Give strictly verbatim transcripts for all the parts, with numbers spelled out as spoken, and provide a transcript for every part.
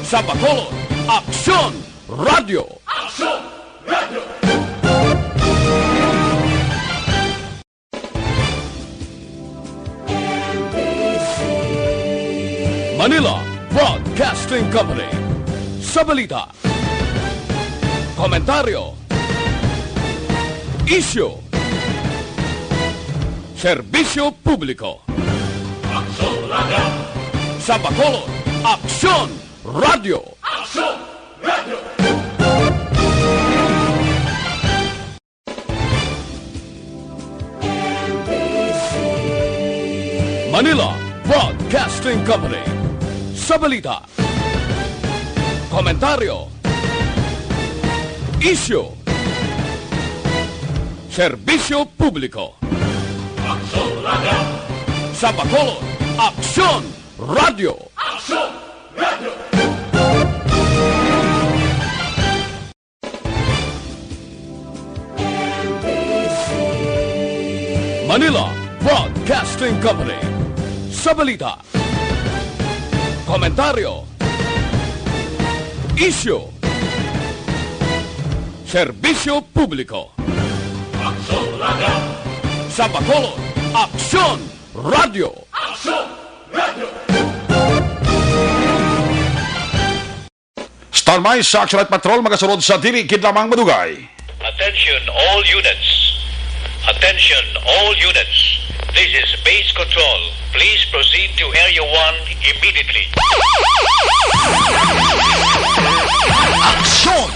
Sa Bacolod, Aksyon Radio. Aksyon Radio. Manila Broadcasting Company. Sa balita, komentaryo, isyu, serbisyo publiko. Aksyon Radio. Sa Bacolod, Aksyon Radio. Aksyon Radio. Manila Broadcasting Company. Sa balita, komentaryo, isyu, serbisyo publiko. Aksyon Radio. Sa Bacolod, Aksyon Radio. Aksyon Radio. Manila Broadcasting Company. Sa balita, komentaryo, isyu, serbisyo publiko. Aksyon Radio. Sa Bacolod, Aksyon Radio. Aksyon Radio. Standby sa Action Night Patrol, magasulod sa dili gid lamang madugay. Attention all units. Attention all units. This is base control. Please proceed to Area one immediately. Action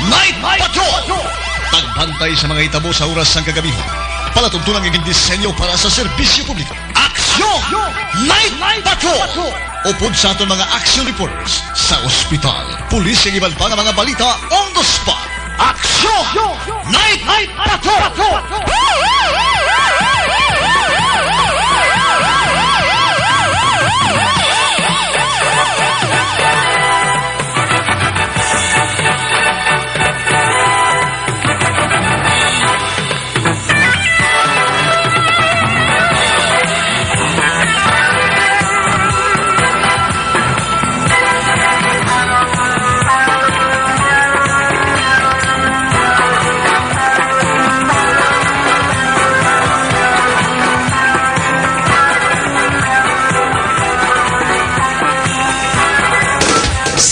Night Patrol! Pagbantay sa mga hitabo sa oras sang kagabi. Palatuntunan nga gindisenyo para sa serbisyo publiko. Aksyon! Night Patrol! Upod sa aton mga action reporters sa ospital, pulis, ug iban pa nga mga balita on the spot. Aksyon! Night Patrol!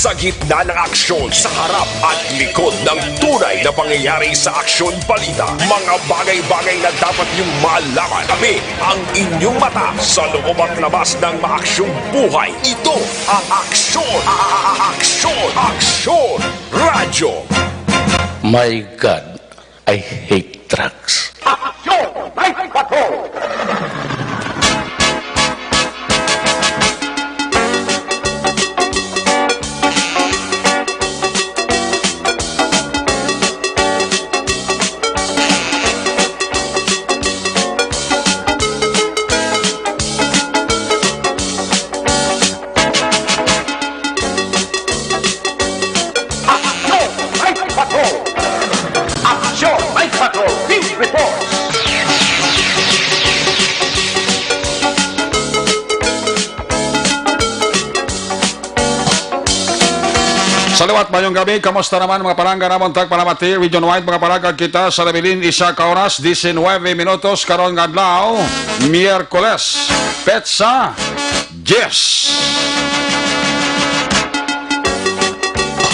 Sa gitna ng aksyon, sa harap at likod ng tunay na pangyayari sa aksyon balita, mga bagay-bagay na dapat niyong malaman. Kami ang inyong mata sa loob at labas ng maaksyong buhay. Ito ang aksyon, a-, a-, a-, aksyon, aksyon, radyo. My God, I hate drugs. Aksyon! Night Patrol! Aksyon! Night Patrol! Aksyon! Night Patrol! News Reports! Sa liwat, mayong gabi. Kamusta naman, mga palangga namon tagpalamati? Region wide, mga palangga, kita sa nabilin, isa ka oras, diecinueve minutos, karon nga adlaw, Miyerkules, petsa diyes.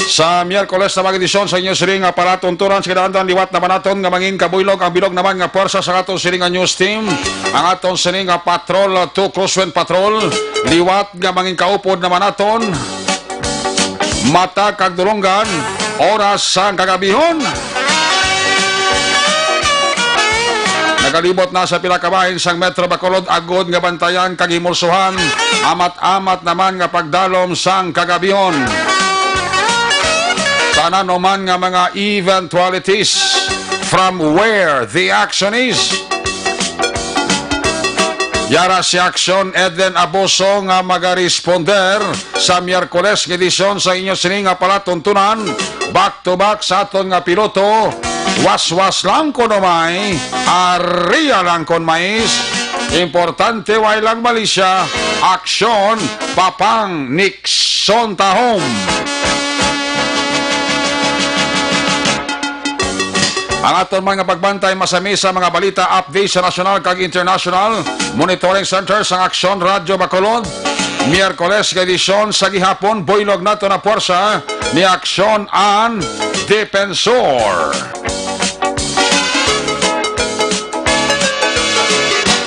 Sa Miyerkules na mga edisyon sa inyo sining nga palatuntunan sa kinaandan, liwat naman naton nga mangin kabuylog ang bilog naman nga pwersa sa aton sining nga news team, ang aton sining nga Patrol two Crosswind Patrol. Liwat nga mangin kaupod naman naton, Mata kag Dulonggan, oras sang kagabihon. Nagalibot na sa pila ka bahin sang Metro Bacolod agod nga bantayan kag himulsohan, amat-amat naman nga pagdalom sang kagabihon. Tanan-o man nga mga eventualities from where the action is. Yara si Aksyon Edlen Abuso nga magaresponder sa Miyerkules nga edisyon sa inyo sini nga palatuntunan, back to back sa aton nga piloto, waswas lang kon umay, aria lang kon mais, importante way lang malisya, aksyon, papang, niks. Son Tahom. Ang aton mga pagbantay masami sa mga balita, update sa nasyonal kag international. Monitoring Center sang Aksyon Radyo Bacolod. Miyerkules nga edisyon sa gihapon, buylog nato na puwersa ni Aksyon an Defensor.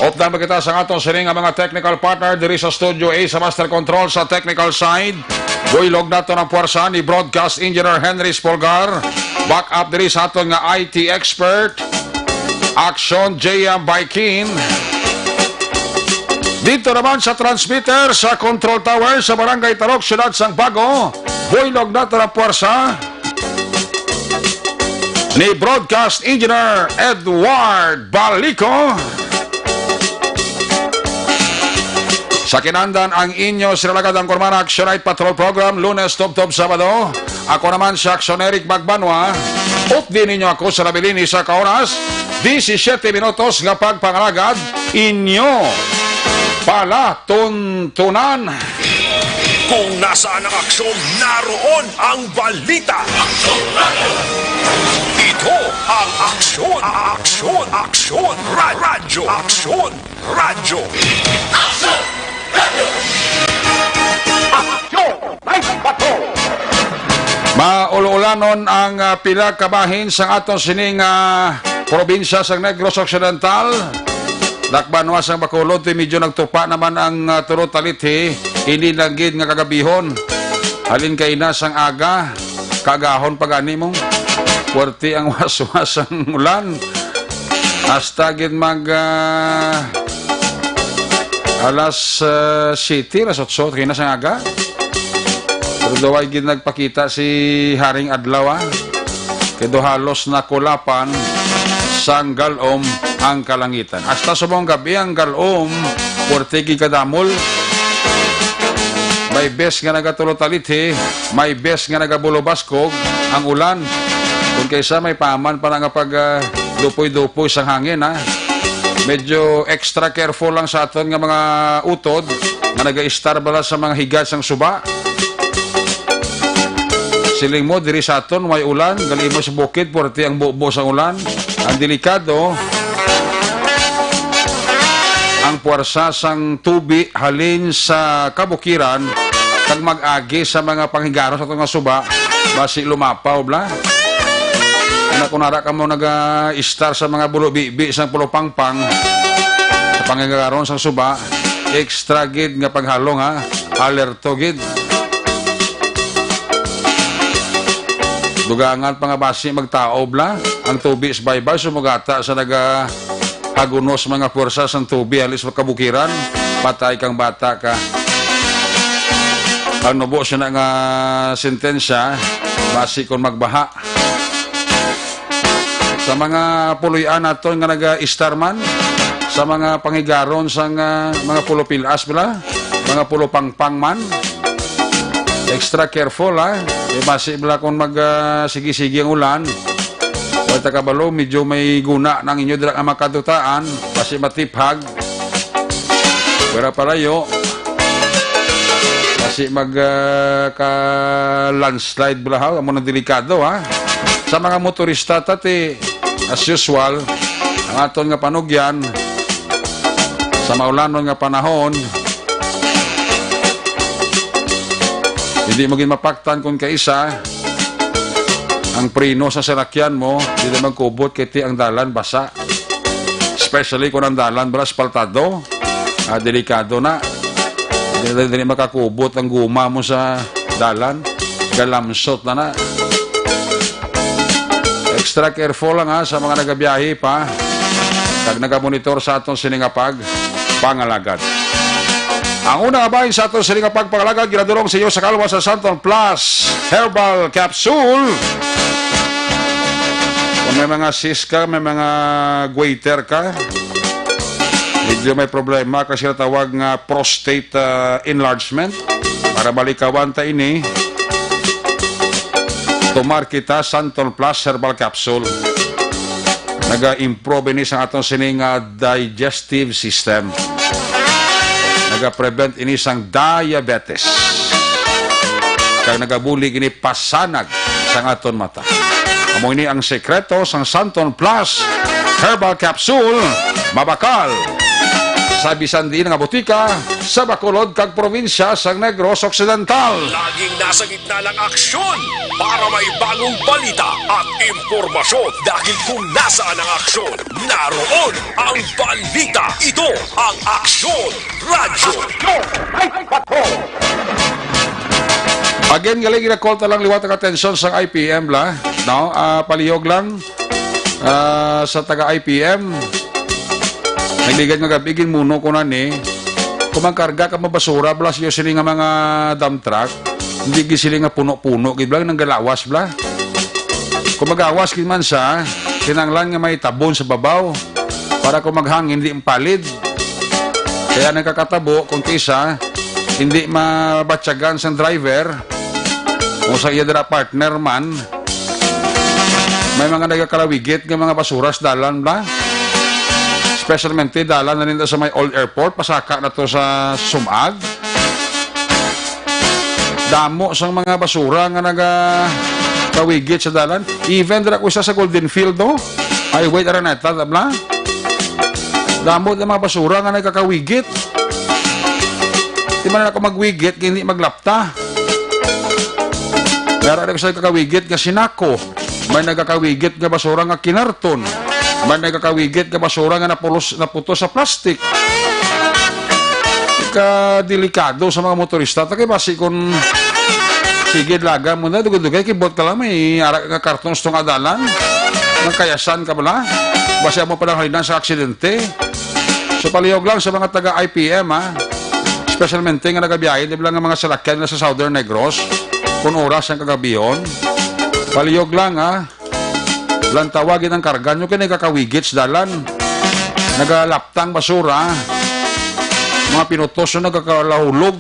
Updan pa kita sa aton sini nga mga technical partner diri sa Studio A sa Master Control sa technical side. Buylog nato ang puwersa ni Broadcast Engineer Henry Spolgar. Back up diri sa aton nga I T expert, Action J M Baikin. Dito naman sa transmitter sa Control Tower sa Barangay Tarok, Siyudad sang Bago, buylog nato ang puwersa ni Broadcast Engineer Edward Balico. Sa kinandan ang inyo sila lagad ang Kurmana Action Night Patrol Program, Lunes tubtob Sabado. Ako naman si Action Eric Magbanwa. Updi ninyo ako sa nabilin ni sa ka oras, disisiete minutos nga pagpangalagad, inyo palatuntunan. Kung nasaan ang aksyon, naroon ang balita. Ito ang Aksyon, Aksyon, Aksyon, Ra-, Radyo, Aksyon, Radyo. Aksyon! Radyo! Aksyon! Live Patrol! Maul-ulanon ang, ah, pila ka bahin sang aton sining, ah, probinsya sang Negros Occidental. Dakbanwa sang Bacolod, ti medyo nagtupa naman ang, ah, tulo talithi. Ini lang gid nga kagabihon. Halin kay na sang aga, kagahon pa gani mo. Puwerte ang waswas sang ulan. Hasta gid mag, ah, alas, ah, siyete, alas otso, kay na sang aga. Pero daw ay gid nagpakita si Haring Adlaw, ah. Kay do halos nakulapan sang galom ang kalangitan. Hasta subong gabi ang galom, puwerte gid kadamol. May bes nga nagatulo talithi, may bes nga nagabulobaskog ang ulan. Kung kaysa may paman pa na nga pag, ah, dupoy-dupoy sang hangin, ha. Medyo extra careful lang sa aton nga mga utod nga nagaistar bala sa mga higad sang suba. Siling mo, diri sa aton, may ulan. Gali mo sa bukid, puwerte ang bubo sang ulan. Ang delikado, ang puwersa sang tubi halin sa kabukiran kag mag-agi sa mga panghigaron sa aton nga suba, basi lumapaw, bla. Ana, kung nara kamo naga-istar sa mga bulobibi sang pulopangpang, sa panghigaron sang suba, extra gid nga paghalong, ha. Alerto gid. Dugangan pa nga basi magtaob la ang tubi sa baybay, sumugata sa nagahagunos mga puwersa sang tubi halin sa kabukiran, patay kang bata ka. Ang nubo sina nga sentensya, basi kon magbaha. Sa mga puloy-an naton nga naga-istar man, sa mga panghigaron sang, ah, mga pulo pilas bala, mga pulo pangpang man, extra careful, ha. Kay basi bala kung mag, ah, sige-sige ang ulan, wala ta kabalo, medyo may guna na ang inyo dira nga makadutaan, basi matiphag. Pwera palayo. Kasi mag, ah, ka-landslide bala, ha? Amo nang delikado, ha? Sa mga motorista, tati, as usual, ang aton nga panugyan, sa maulanon nga panahon, hindi mo gid mapaktan kung kaisa ang preno sa salakyan mo, di na magkubot kay ti ang dalan basa. Especially kung ang dalan bala asfaltado, ah, delikado na. Dili, dili makakubot ang guma mo sa dalan. Galamsot na na. Extra careful lang, ha, sa mga nagabiyahe pa kag nagamonitor sa aton sini nga pagpangalagad. Ang una nga bahin sa aton sini nga pagpangalagad ginadulong sa iyo sa kalwa sa Santon Plus Herbal Capsule. Kung may mga cyst ka, may mga goiter ka, medyo may problema ka sila tawag nga prostate, ah, enlargement, para malikawan ta ini, tumar kita Santon Plus Herbal Capsule. Naga-improve ini sa aton sini nga digestive system. Naga-prevent ini sang diabetes. kag nagabulig ini pasanag sang aton mata. Amo ini ang sekreto sang Santon Plus Herbal Capsule, mabakal sa bisan diin nga botika sa Bacolod kag probinsya sang Negros Occidental. Laging nasa gitna ng aksyon para may bagong balita at impormasyon. Dahil kung nasaan ang aksyon, naroon ang balita. Ito ang Aksyon Radyo. Again, galing ginakolta lang liwat ang atensyon sang I P M la, no? Ah, palihog lang, ah, sa taga I P M. Nagligad nga gabi, ginmuno ko na ni. Kung magkarga ka mga basura, bala, sa iyo sini nga mga dump truck, hindi gid sila nga puno-puno, gid, bala, nanggalawas, bala. Kung magawas gid man sa, kinahanglan nga may tabon sa babaw para kung maghangin, hindi mapalid. Kaya nagkakatabo kung kisa, hindi mabatyagan sang driver o sa iya dira partner man. May mga nagakalawigit nga mga basura sa dalan, bala. Especialmente dalan na ninda sa may Old Airport, pasaka na to sa Sumag. Damo sang mga basura nga nagakawigit sa dalan. Even dira ko isa sa Golden Field, no? Highway Araneta, tabla. Damo ng mga basura nga nagkakawigit. Di man ako magwigit, kay hindi maglapta. Meron rin sa kakawigit nga sinako. May nagakawigit nga basura nga kinarton. May nagakawigit nga basura nga napulos, naputos sa plastic. Ka delikado sa mga motorista. Ta kay basi kung sige, laga mo na, dugay-dugay, kibot ka lang, may ara nga karton sa tunga dalan. Nagkayasan ka bala. Basi mo pananghalinan sa aksidente. So, palihog lang sa mga taga I P M, ha? Especialmente nga nagabiyahe, di ba lang ang mga salakyan na sa Southern Negros, kung oras ang kagabihon. Palihog lang, ha? Lantawagin ang karga nyo, kay nagakawigit sa dalan. Nagalaptang basura. Mga pinutos na nagkakalahulog.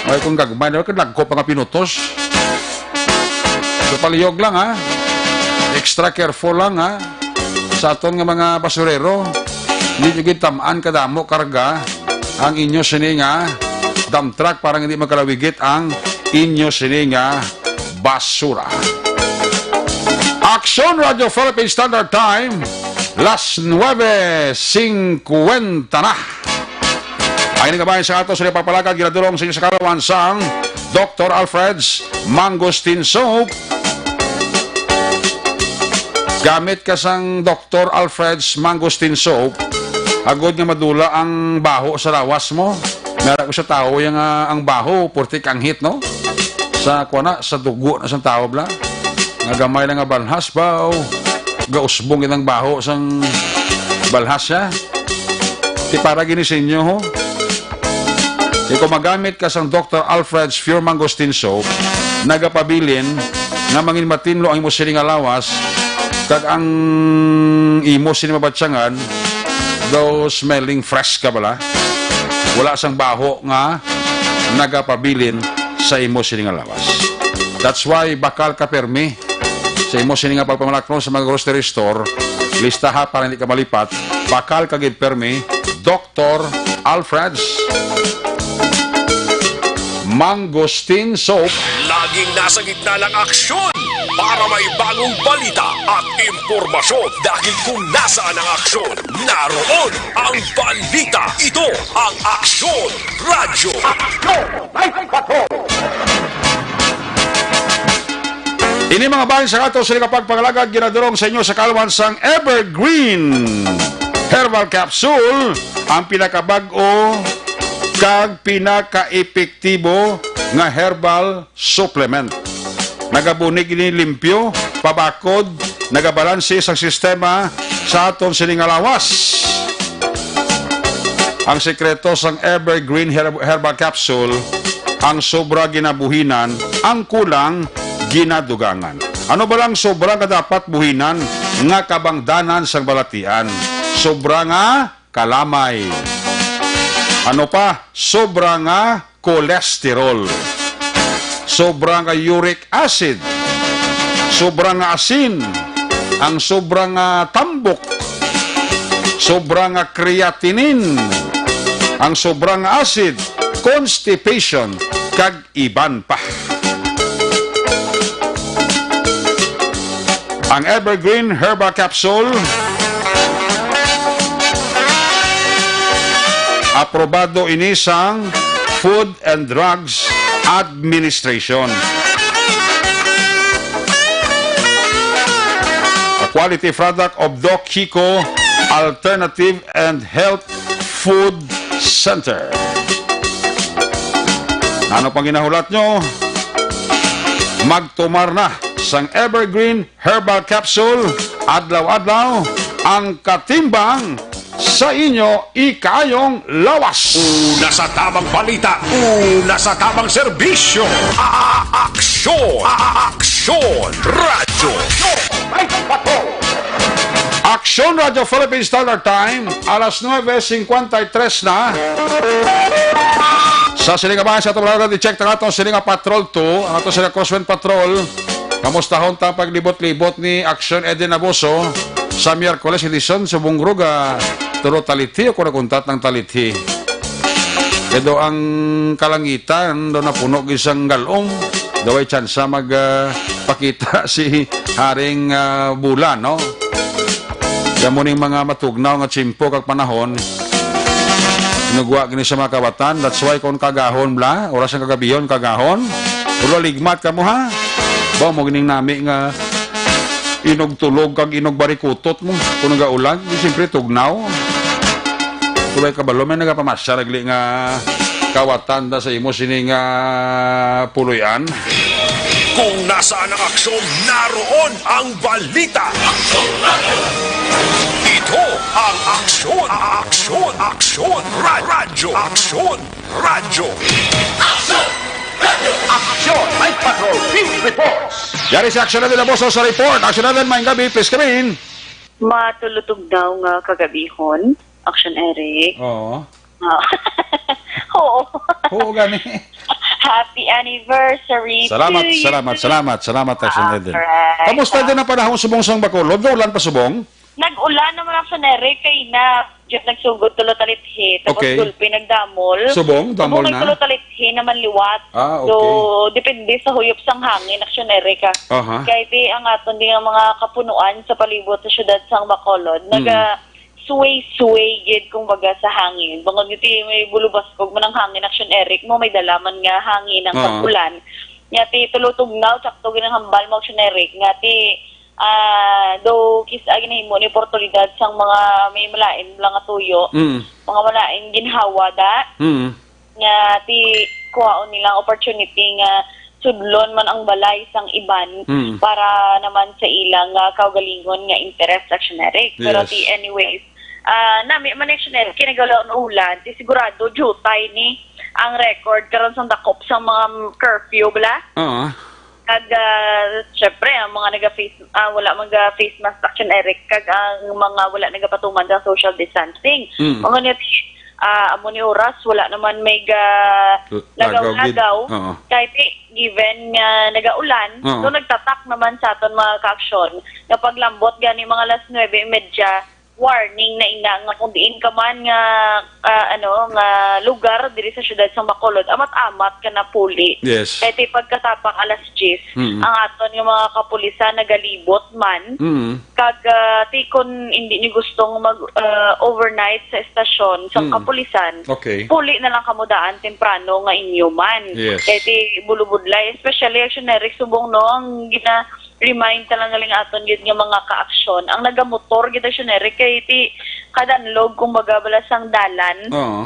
Ay, kung gagmay na, kadagko pa nga pinutos. So, palihog lang, ha? Extra careful lang, ha? Sa aton nga mga basurero, hindi nyo gid tam-an kadamo karga ang inyo sini nga dump truck para hindi magkalawigit ang inyo sini nga basura. Aksyon Radio Philippine Standard Time, las nuebe singkwenta na. Ang ining kabahin sa ato sa ipapalagad, ginadulong sa inyo sa kalawan sang Doktor Alfred's Mangosteen Soap. Gamit ka sang Doktor Alfred's Mangosteen Soap, agod nga madula ang baho sa lawas mo. Meron ko sa tao yung, ah, ang baho, purti kanghit, no? Sa, kuha na, sa dugo na sang tao, bla. Nga gamay lang nga balhas ba, o gausbong itang baho sang balhas siya. Ti para gini sa inyo, ho? Kay kung magamit ka sang Doktor Alfred's Pure Mangosteen Soap, nagapabilin nga mangin matinlo ang imo siling nga lawas, kag ang imo siling mabatyangan, daw smelling fresh ka bala. Wala sang baho nga nagapabilin sa imo siling nga lawas. That's why bakal ka permi sa imo sini nga pagpamalakron sa mga grocery store, listaha para hindi ka malipat, bakal ka gid permi, Doktor Alfred's Mangosteen Soap. Laging nasa gitna ng aksyon para may bagong balita at impormasyon. Dahil kung nasaan ang aksyon, naroon ang balita. Ito ang Aksyon Radyo. Aksyon! Ini mga bahin sa ato sa kapagpangalagad, ginadurong sa inyo sa kalawan sang Evergreen Herbal Capsule, ang pinakabag-o kag pinakaepektibo nga herbal supplement. Nagabunig ini limpyo, pabakod, nagabalanse sa sistema sa aton sini nga lawas. Ang sekreto sang Evergreen Her-, Herbal Capsule, ang sobra ginabuhinan, ang kulang ginadugangan. Ano ba lang sobra nga dapat buhinan nga kabangdanan sang balatian? Sobra nga kalamay. Ano pa? Sobra nga cholesterol. Sobra nga uric acid. Sobra nga asin. Ang sobra nga tambok. Sobra nga creatinine. Ang sobra nga acid. Constipation. kag iban pa. Ang Evergreen Herbal Capsule, aprobado ini sang Food and Drugs Administration. A quality product of Doc Kiko Alternative and Health Food Center. Ano pang ginahulat nyo? Magtumar na sang Evergreen Herbal Capsule adlaw-adlaw, ang katimbang sa inyo ikaayong lawas. Una sa tamang balita, una sa tamang serbisyo. A-, a-, aksyon, a-, a-, aksyon, radyo. Aksyon Radyo Philippine Standard Time, alas nuebe cincuenta y tres na. Sa sining kabahin sa atong mga i-check na ato sining nga Patrol two, ang ato sila Crosswind Patrol. Kamustahon ta ang paglibot-libot ni Aksyon Eden Abuso sa Miyerkules edisyon subong rog, ah, tulo talithi o kung naguntat ng talithi. Pero ang kalangitan daw napuno gid sang galom. Daw ay tsansa mag, ah, pakita si Haring, ah, Bulan, no? Kamo ning mga matugnaw nga tiyempo kag panahon, nugwa gini sa mga kawatan. That's why kung kagahon bla, oras ang kagabihon, kagahon, ulo ligmat kamo, ha? Ba mo gining nami nga inog tulog kag inog barikutot mo kung nagaulan, di siyempre tugnaw. Tulay kabalo, may nagapamasya nagli nga kawatan da sa imo sini nga puloy-an. Kung nasaan ang aksyon, naroon ang balita. Ito ang aksyon, aksyon, aksyon, ra-, radyo, aksyon, radyo. Aksyon, Night Patrol, Field Reports. Yari si Aksyon Eden Abuso sa report. Aksyon Eden, maayong gabi, please come in. Matulutugnaw nga kagabihon, Aksyon Eric. Oo. Ah. Oo. Oo, gani. Happy anniversary Salamat, to you. salamat, salamat, salamat, Aksyon Eden. Alright. Kamusta din ang panahon subong sang Bacolod? Gaulan pa subong? Nag-ulan naman, Aksyon Eric, kay na, Jeff, nagsugod tulo talithi, tapos Okay. gulpi nagdamol. Subong, damol Subong na? nagtulo talithi naman liwat. Ah, So, okay. depende sa huyop sang hangin, Aksyon Eric, ah. Aha. Kay di ang aton di nga mga kapunuan sa palibot sa syudad sang Bacolod, Mm. naga sway-sway gid, kumbaga, sa hangin. Bangod nga ti may bulubaskog man ang hangin, Aksyon Eric, mo may dala man nga hangin ang Oo. pag-ulan. Nga ti tulo tugnaw, sakto gid ang hambal mo, Aksyon Eric, nga ti, ah, do kis-a ginahimo ni oportunidad sang mga may malain lang nga tuyo, Mm. mga malain ginhawa da, Mm. nga ti kuhaon nilang opportunity nga sudlon man ang balay sang iban Mm. para naman sa ilang, ah, kaugalingon nga interest, Aksyon Eric. Pero Yes. ti, anyways, ah, nami man, Aksyon Eric, kinagalaw ulan, ti sigurado jutay ni ang record karon sang dakop sang mga curfew, bala? Oo. Kag, ah, syempre, ang mga naga-face, ah, wala mag-face mask, Aksyon Eric, kag ang mga wala nagapatuman sa social distancing. Mm. Mga nit-, ah, amo ni oras, wala naman may ga-, L-, lagaw-lagaw gid. lagaw. Oo. Kay ti-, given nga nagaulan, Oo. so nagtatak naman sa aton mga kaaksyon nga paglambot gani mga alas nuebe y media, warning na ina nga kung diin ka man nga, ah, ano, nga lugar diri sa siyudad sa Bacolod, amat-amat ka na puli. Yes. Kay ti pagkatapak alas diyes, Mm. ang aton nga mga kapulisan nagalibot man. Mm. Kag, ah, ti kon hindi niyo gustong mag, ah, overnight sa estasyon sa Mm. kapulisan, Okay. puli na lang kamo daan temprano nga inyo man. Yes. Kay ti bulubudlay, especially, Aksyon Eric, subong, no, ang gina-, remind ta lang galing aton gid nga mga kaaksyon. Ang nagamotor gid, Aksyon Eric, kay ti kadanlog, kumbaga, bala sang dalan. Oo.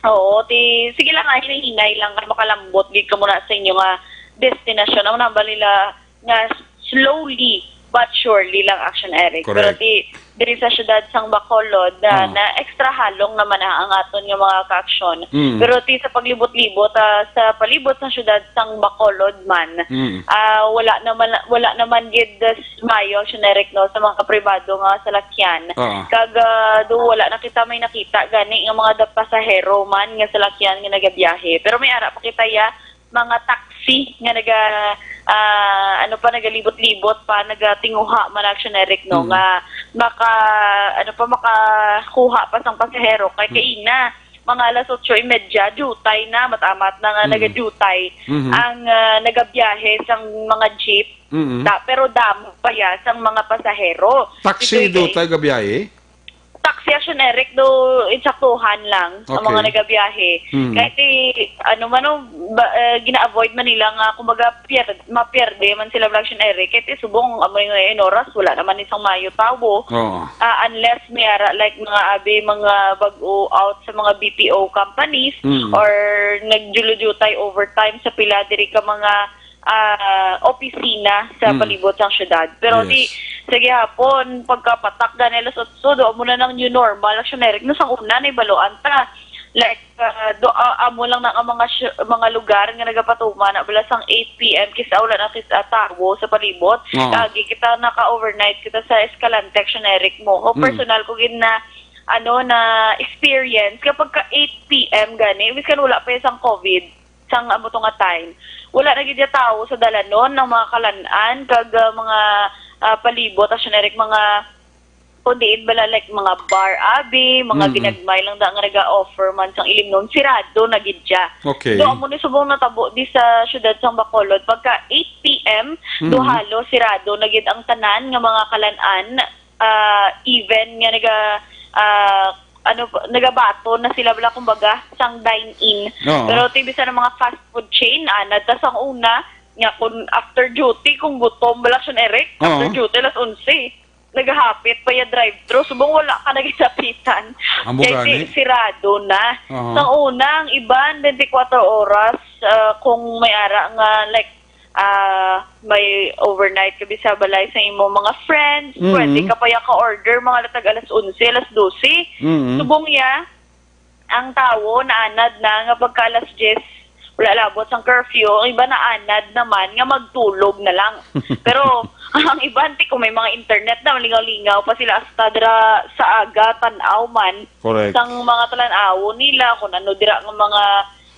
Oo, ti, sige lang, ah, hinay-hinay lang, kay makalambot gid kamo na sa inyo nga destinasyon. Ang nambal nila nga slowly but surely lang, Aksyon Eric. Pero Correct. ti, diri sa siyudad sang Bacolod na, Ah. na extra halong naman na ang aton nga mga kaaksyon. Mm. Pero ti sa paglibot-libot, ah, sa palibot sang siyudad sang Bacolod man, Mm. ah, wala naman, wala naman gid, ah, maayo, Aksyon Eric, no, sa mga pribado nga salakyan. Ah. Kag, ah, do wala na kita may nakita gani nga mga da-, pasahero man nga salakyan nga nagabiyahe. Pero may ara pa kita ya, mga taxi nga naga, ah, ano pa, nagalibot-libot pa, nagatinguha man, Aksyon Eric, no, Mm. nga maka, ano pa, makakuha pa sang pasahero. Kay Mm. kaina, mga alas otso y media, dutay na, matamat na nga Mm. nagadutay Mhm. ang, ah, nagabiyahe sang mga jeep. Mm. Da, pero damo pa ya sang mga pasahero. Taxi Ditoy kay dutay gabiyahe? Taxi, Action Eric, do insaktuhan lang ang Okay. mga nagabiyahe. Mm. Kahit i-, ano man, no, ba, eh, gina-avoid man nila nga, kumbaga, pier-, mapierde man sila, Action Eric. Kahit isubong, amo nga in oras, wala naman isang mayo tawo. Oo. Ah, unless may ara, like, mga abi, mga bag-o out sa mga B P O companies Mm. or nagduludutay overtime sa pila diri ka mga, ah, opisina sa Mm. palibot sang syudad. Pero Yes. di, sa gihapon, pagkapatak gani alas otso, do amo na nang new normal, Action Eric, no, sang una, naibaluan ta. Like, ah, do, ah, amo lang na ang mga syu-, mga lugar nga nagapatuman na bala sang eight P M, kis-a wala na kis-a tawo sa palibot. Oo. Lagi kita naka-overnight kita sa Escalante, Action Eric, mo. O Mm. personal ko gid na, ano, na experience, kapag ka eight P M gani, miskan wala pa ya sang COVID, sang amo to nga time, wala na gid ya tawo sa dalanon, ang mga kalan-an, kag, ah, mga, ah, palibot, Action Eric, mga, kung diin bala, like, mga bar, abi, mga Mm-mm. ginagmay lang da nga naga-offer man sang ilimnon, sirado na gid siya. Okay. Do, amo ni subong natabo di sa syudad sang Bacolod, pagka eight P M, Mm-mm. do halos sirado na gid ang tanan nga mga kalan-an, ah, even nga naga, ah, ano, nagabaton na sila, wala, kumbaga, sang dine-in. Oo. Pero ti bisan ang mga fast food chain, anad ta sang una, nga kung after duty, kung gutom, bala, Action Eric, after Oo. duty, alas onse, nagahapit pa ya drive-thru. Subong wala ka naginapitan. Amo Kay gani. si-, sirado na. Oo. Sang una, ang iban, twenty-four oras, ah, kung may ara nga, like, ah, may overnight ka bi sa balay sa imo mga friends, Mm. pwede ka pa ya ka-order mga latag alas onse, alas dose. Mm. Subong ya, ang tawo naanad na nga pagka alas diyes, wala labot sang curfew, ang iba naanad naman nga magtulog na lang. Pero ang iban, ti, kung may mga internet na, malingaw-lingaw pa sila hasta dira sa aga, tan-aw man Correct. sang mga talan-awon nila, kung ano dira nga mga,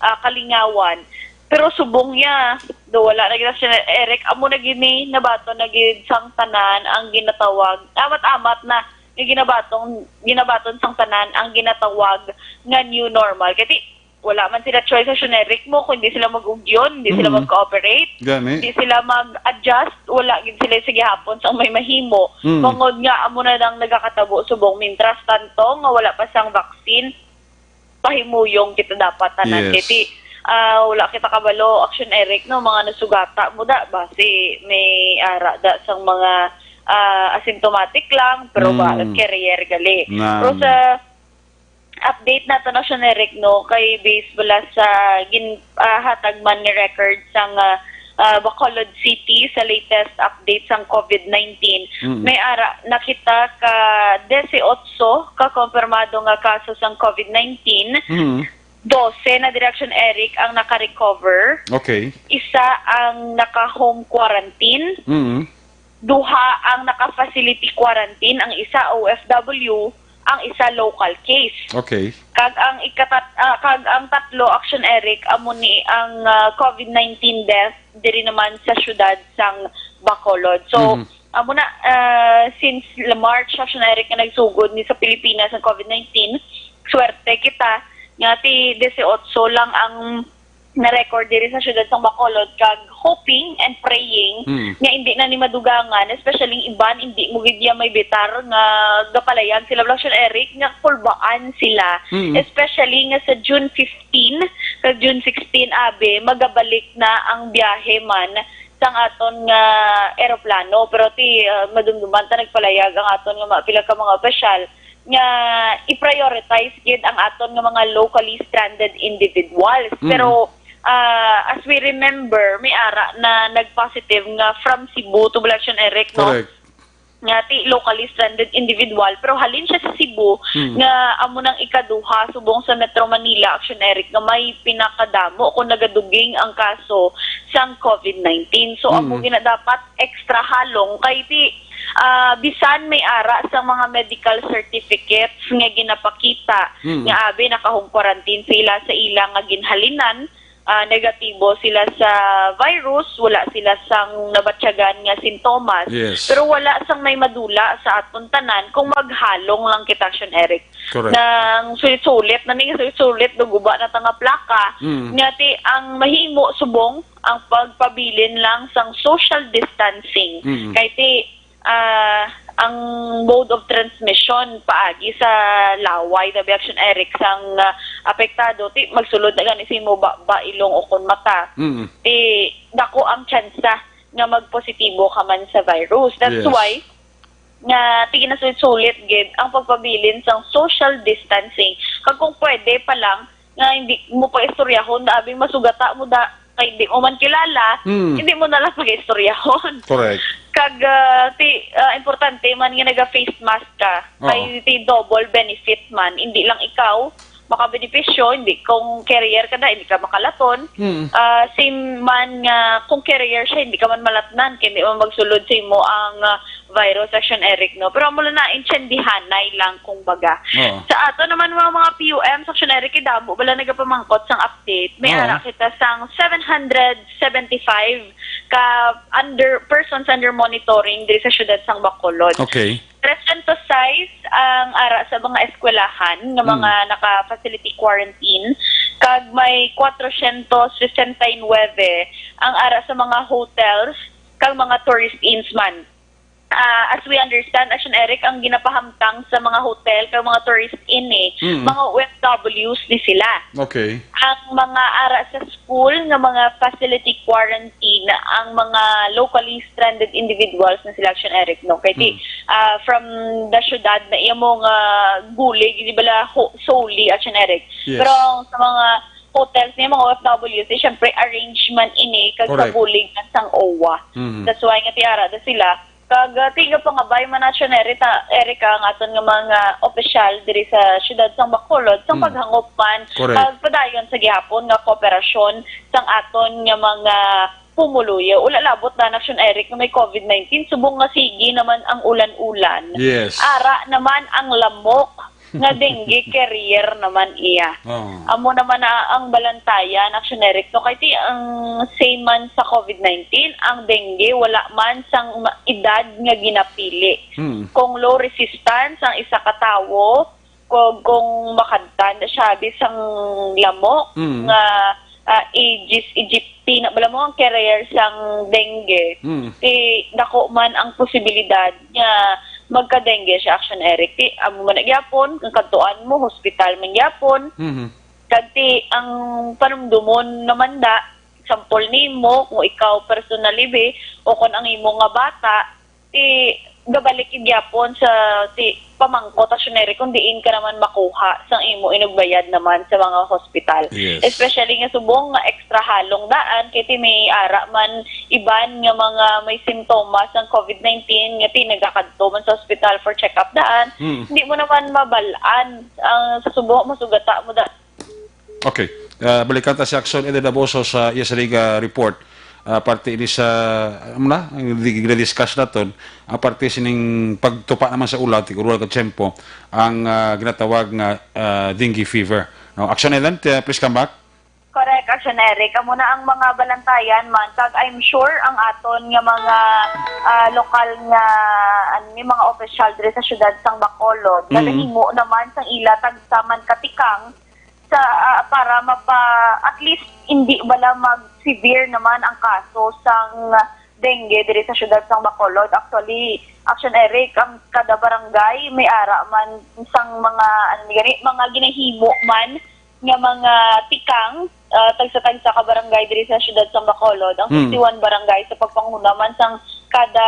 ah, kalingawan. Pero subong niya, do wala na gid siya, Eric, amo na gid ni nabaton na gid sang tanan ang ginatawag, amat-amat na nga ginabaton, ginabaton sang tanan ang ginatawag nga new normal. Kay ti, wala man sila choice, Action Eric, mo, kung di sila mag-ugyon, di sila Mm. mag-cooperate, Gani. di sila mag-adjust, wala gid sila sa gihapon sang may mahimo. Mm. Bangod nga amo na lang nagakatabo subong, mintras tanto nga wala pa sang vaccine, pahimuyong kita dapat tanan. Yes. Kay ti, ah, wala kita kabalo, Action Eric, no, mga nasugata mo da, basi may ara da sang mga, ah, asymptomatic lang, pero ba, Mm. carrier gali. Nan. Pero sa update nato, Action Eric, no, kay base bala sa gin-, ah, hatag man nga record sang, ah, ah, Bacolod City sa latest update sang COVID nineteen, Mm. may ara na kita ka dese otso ka kompirmado nga kaso sang COVID nineteen. Mm. Dose na diri, Action Eric, ang naka-recover. Okay. Isa ang naka-home quarantine. Mm. Duha ang naka-facility quarantine, ang isa O F W, ang isa local case. Okay. Kag ang ikatat-, ah, kag ang tatlo, Action Eric, amo ni ang, ah, COVID nineteen death diri naman sa siyudad sang Bacolod. So, Mhm. amo na, ah, since la-, March, Action Eric, nga nagsugod ni sa Pilipinas ang COVID nineteen, swerte kita nga ti dese otso lang ang na-record diri sa siyudad sang Bacolod, kag hoping and praying Mm. nga hindi na ni madugangan, especially ang iban, hindi mo gid ya may bitar nga gapalayag sila, Action Eric, nga kulbaan sila, Mm. especially nga sa June fifteen kag June sixteen, abi, magabalik na ang biyahe man sang aton nga eroplano. Pero ti, ah, madumduman ta, nagpalayag ang aton nga mga, pila ka mga opisyal nga i-prioritize gid ang aton nga mga locally stranded individuals. Mm. Pero, ah, as we remember, may ara na nag-positive nga from Cebu to Balaction, Eric, no? Correct. Nga ti locally stranded individual, pero halin siya sa Cebu, Mm. nga amo nang ikaduha subong sa Metro Manila, Action Eric, nga may pinakadamo kung nagaduging ang kaso sang COVID nineteen. So, amo Mm. gina dapat extra halong kay ti, ah, bisan may ara sa mga medical certificates nga ginapakita Mm. nga abi naka-home quarantine sila sa ila nga ginhalinan, ah, negatibo sila sa virus, wala sila sang nabatyagan nga sintomas. Yes. Pero wala sang may madula sa aton tanan kung maghalong lang kita, Action Eric. Correct. Nang sulit-sulit na ning sulit-sulit, naguba na ta nga plaka. Mm. Nga ti ang mahimo subong ang pagpabilin lang sang social distancing. Mm. Kay ti, ah, ang mode of transmission paagi sa laway, tabi, Action Eric, sang, ah, apektado, ti magsulod na gani sa imo baba, ilong, o kon mata. Mm. Ti dako ang tsansa nga magpositibo ka man sa virus. That's Yes. why nga ti ginasulit-sulit gid ang pagpabilin sang social distancing. Kag kung pwede pa lang, nga hindi mo pa istoryahon, da abing masugata mo da, kay hindi mo man kilala, Mm. hindi mo na lang pag-istoryahon. Correct. Kag, ah, ti, ah, importante man nga naga-face mask ka. Oo. Kay ti double benefit man, hindi lang ikaw makabenepisyo, hindi kung carrier ka na, hindi ka makalaton. Mm. Ah, same man nga kung carrier siya, hindi ka man malatnan, kay hindi man magsulod sa imo ang, ah, virus, Action Eric, no? Pero amo lang na, intsendihanay lang, kung baga. Oo. Sa ato naman mga, mga P U M, Action Eric, kay damo bala nagapamangkot sang update. May Oo. ara kita sang seven hundred seventy-five ka under, persons under monitoring diri sa siyudad sang Bacolod. Okay. Trescientos sais ang ara sa mga eskwelahan nga mga Mm. naka-facility quarantine, kag may cuatrocientos sesenta y nueve ang ara sa mga hotels kag mga tourist inns man. Ah, as we understand, Action Eric, ang ginapahamtang sa mga hotel kag mga tourist inn, eh, Mm. mga O F Ws ni sila. Okay. Ang mga ara sa school nga mga facility quarantine, ang mga locally stranded individuals na sila, Action Eric, no? Kay ti, Mm. ah, from the syudad na iya mo nga gulig, di bala ho-, solely, Action Eric. Yes. Pero ang sa mga hotels niya, mga O F Ws, eh, syempre, arrangement ini, kag Correct. sa bulig na sang O W A. Mhm. That's why nga ti ara da sila. Kag, ah, ti gapangabay man, Action Eric, ah, Erica, ang aton nga mga opisyal diri sa siyudad sang Bacolod, sang Mm. paghangop man, Correct. kag padayon sa gihapon nga kooperasyon sang aton nga mga pumuluyo. Wala labot na, Action Eric, nga may covid nineteen, subong nga sige naman ang ulan-ulan. Yes. Ara naman ang lamok nga dengue carrier naman iya. Oo. Amo naman na ang balantayan, Action Eric, no? Kay ti ang same man sa covid nineteen, ang dengue wala man sang ma-, edad nga ginapili. Hmm. Kung low resistance ang isa ka tawo, kung, kung makadtan na siya bisang lamok Mm. nga, ah, Aedes aegypti na bala mo ang carrier sang dengue, Mm. ti dako man ang posibilidad nga magka-dengue siya, Action Eric. Ti amo man na gyapon, ang kadtuan mo, hospital man gyapon. Mhm. Kag ti ang panumdumon naman da, example nimo, kung ikaw personally, be, o kung ang imo nga bata, ti gabalik gyapon sa ti pamangkot, Action Eric, kung diin ka naman makuha sang imo inugbayad naman sa mga hospital. Yes. Especially nga subong nga extra halong daan, kay ti may ara man iban nga mga may sintomas sang covid nineteen, nga ti nagakadto man sa hospital for check-up daan. Mm. Hindi mo naman mabal-an ang sa subong masugata mo da. Okay. Ah, balikan ta si Action Eden Daboso sa iya sining, ah, report. Ah, parte ini sa, ano na, ang di-, gina-discuss naton, ang parte sining pagtupa naman sa ulan, tig-uruwal ka tiyempo, ang, ah, ginatawag nga, ah, dengue fever. No, Action Eden, t-, please come back. Correct, Action Eric. Amo na ang mga balantayan man. Kag I'm sure ang aton nga mga, ah, lokal nga, ano ni, mga opisyal diri sa siyudad sang Bacolod, Mm. nagahimo naman sang ila tagsa man katikang sa, ah, para mapa-, at least hindi bala mag-severe naman ang kaso sang dengue diri sa siyudad sang Bacolod. Actually, Action Eric, ang kada barangay may ara man sang mga, ano ni gani, mga ginahimo man nga mga tikang, ah, tagsa-tagsa ka barangay diri sa siyudad sang Bacolod. Ang Mm. fifty-one barangay sa pagpanghuna man sang kada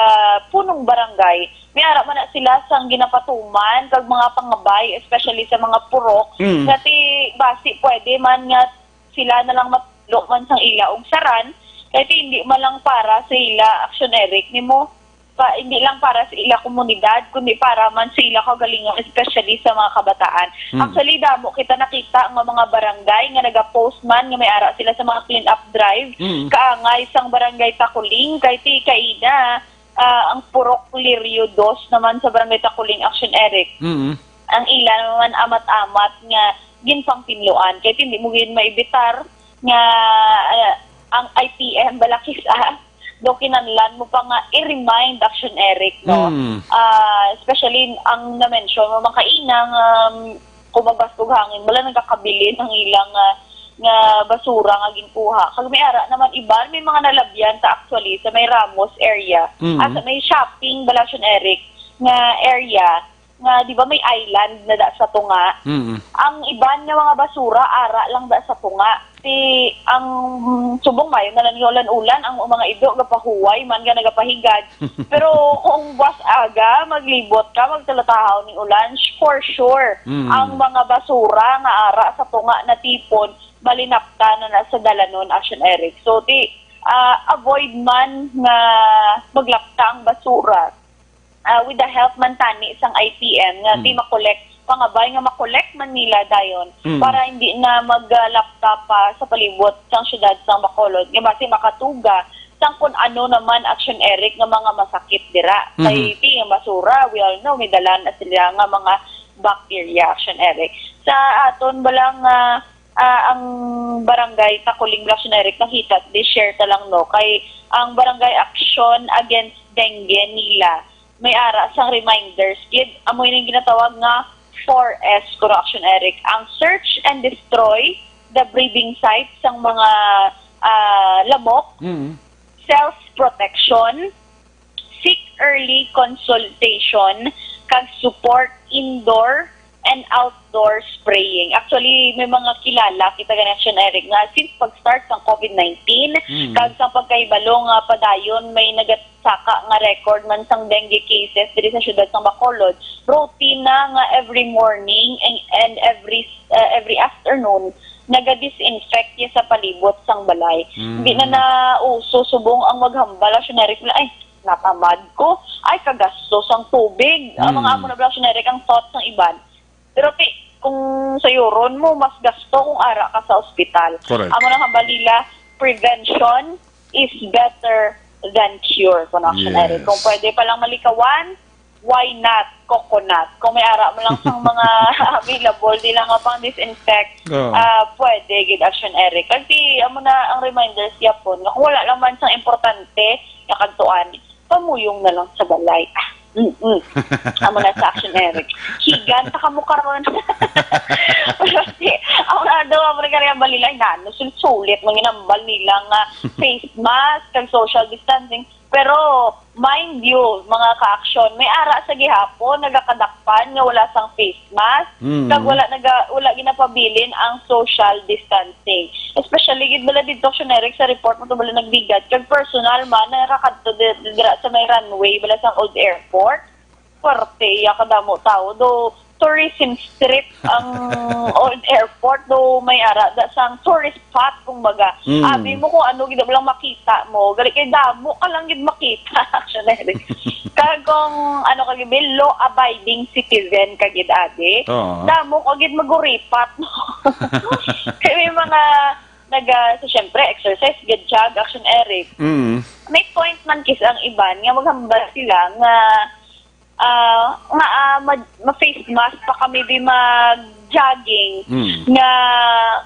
punong barangay, may ara man na sila sang ginapatuman kag mga pangabay, especially sa mga purok, Mm. nga ti basi pwede man nga sila na lang matulo man sang ila ugsaran, kay ti hindi man lang para sa ila, Action Eric, nimo pa, hindi lang para sa ila komunidad, kundi para man sa ila kaugalingon, especially sa mga kabataan. Mm. Actually, damo kita nakita nga mga barangay nga nagapost man nga may ara sila sa mga clean-up drive, Mm. kaangay sang barangay Takuling, kay ti kaina, ah, ang Purok Lirio dos naman sa Barangay Takuling, Action Eric. Mm. Ang ila naman amat-amat nga ginpangpinluan. Kay hindi mo gid maibitar nga, ah, ang I P M bala kis-a, do kinahanglan mo pa nga i-remind, Action Eric, no? Mm. Ah, especially ang na-mention mo man kaina nga, um, kung magbastog hangin, wala nagakabilin ang ilang, ah, nga basura nga ginkuha. Kag may ara naman iban, may mga nalabyan ta actually sa may Ramos area. Mm. Ah, sa may shopping bala, Action Eric, nga area, nga, di ba, may island na da sa tunga. Mm. Ang iban nga mga basura, ara lang da sa tunga. Ti ang subong maayo na lang ni ulan-ulan, ang mga ido gapahuway man nga nagapahigad. Pero kung buwas aga, maglibot ka, magtalatahaw ni ulan, sh-, for sure, Mm. ang mga basura nga ara sa tunga natipon, malinapta na na sa dalanon, Action Eric. So, ti, ah, avoid man nga maglapta ang basura, ah, with the help man tani sang I P M nga Mm. ti makolek, pangabay nga makolek man nila dayon Mm. para hindi na maglapta pa sa palibot sang syudad sang Bacolod nga basi makatuga sang kun ano naman, Action Eric, nga mga masakit dira. Kay Mhm. ti ang basura, we all know, may dala na sila nga mga bacteria, Action Eric. Sa aton bala nga, ah, ang barangay Takuling, Action Eric, nakita, di share ta lang, no, kay ang Barangay Action Against Dengue nila may ara sang reminders gid. Amo ini ang ginatawag nga four S, kuno, Action Eric. Ang search and destroy the breeding site sang mga, ah, lamok, Mm. self-protection, seek early consultation, kag support indoor and outdoor spraying. Actually, may mga kilala kita gani, Action Eric, nga since pag-start sang COVID nineteen, Mm. kag sa pagkahibalo nga padayon may nagasaka nga record man sang dengue cases diri sa syudad sang Bacolod, routine na nga every morning and, and every, uh, every afternoon, naga-disinfect niya sa palibot sang balay. Mm. Hindi na nauso subong ang maghambal, Action Eric, na, "Ay, natamad ko. Ay, kagastos ang tubig." Ang mga Mm. amo na bala, Action Eric, ang thoughts ng iban. Pero ti, kung sayuron mo, mas gasto kung ara ka sa ospital. Correct. Amo nang hambal nila, "Prevention is better than cure," kuno, Action Eric. Yes. Kung pwede pa lang malikawan, why not coconut? Kung may ara mo lang sang mga available, di lang nga pang disinfect, Oo. ah, pwede gid, Action Eric. Kasi amo na ang reminders yapon, nga kung wala lang man sang importante nga kadtuan, pamuyong na lang sa balay. Ah, mm-mm. Amo na sa Action Eric. Higan ta kamo karon. Pero si, ako na daw, amo na kaya balilay na, no, sulit-sulit, manginambal nila nga face mask, kag social distancing. Pero, mind you, mga ka-action, may ara sa gihapon, nagakadakpan nga wala sang face mask, Mm. kag wala naga-, wala ginapabilin ang social distancing. Especially gid bala didto, Action Eric, sa report mo to bala nagbigat, kag personal man, nakakadto di-, dira sa may runway, bala sang old airport. Puwerte, iya kadamo tao. Do, tourism strip ang old airport, do may ara da sang tourist spot, kumbaga. Mm. Abi mo kung ano gid lang makita mo. Gali kay damo ka lang gid makita, Action Eric. Kag kung ano ka gid, law-abiding citizen ka gid, abi, Oo. damo ka gid maguripat, no? Kay may mga naga, so, syempre, exercise gid siya, Action Eric. Mm. May point man kis ang iban nga maghambal sila nga, ah, nga, ah, ma-, ma-face mask pa kami, di mag-jogging, Mm. nga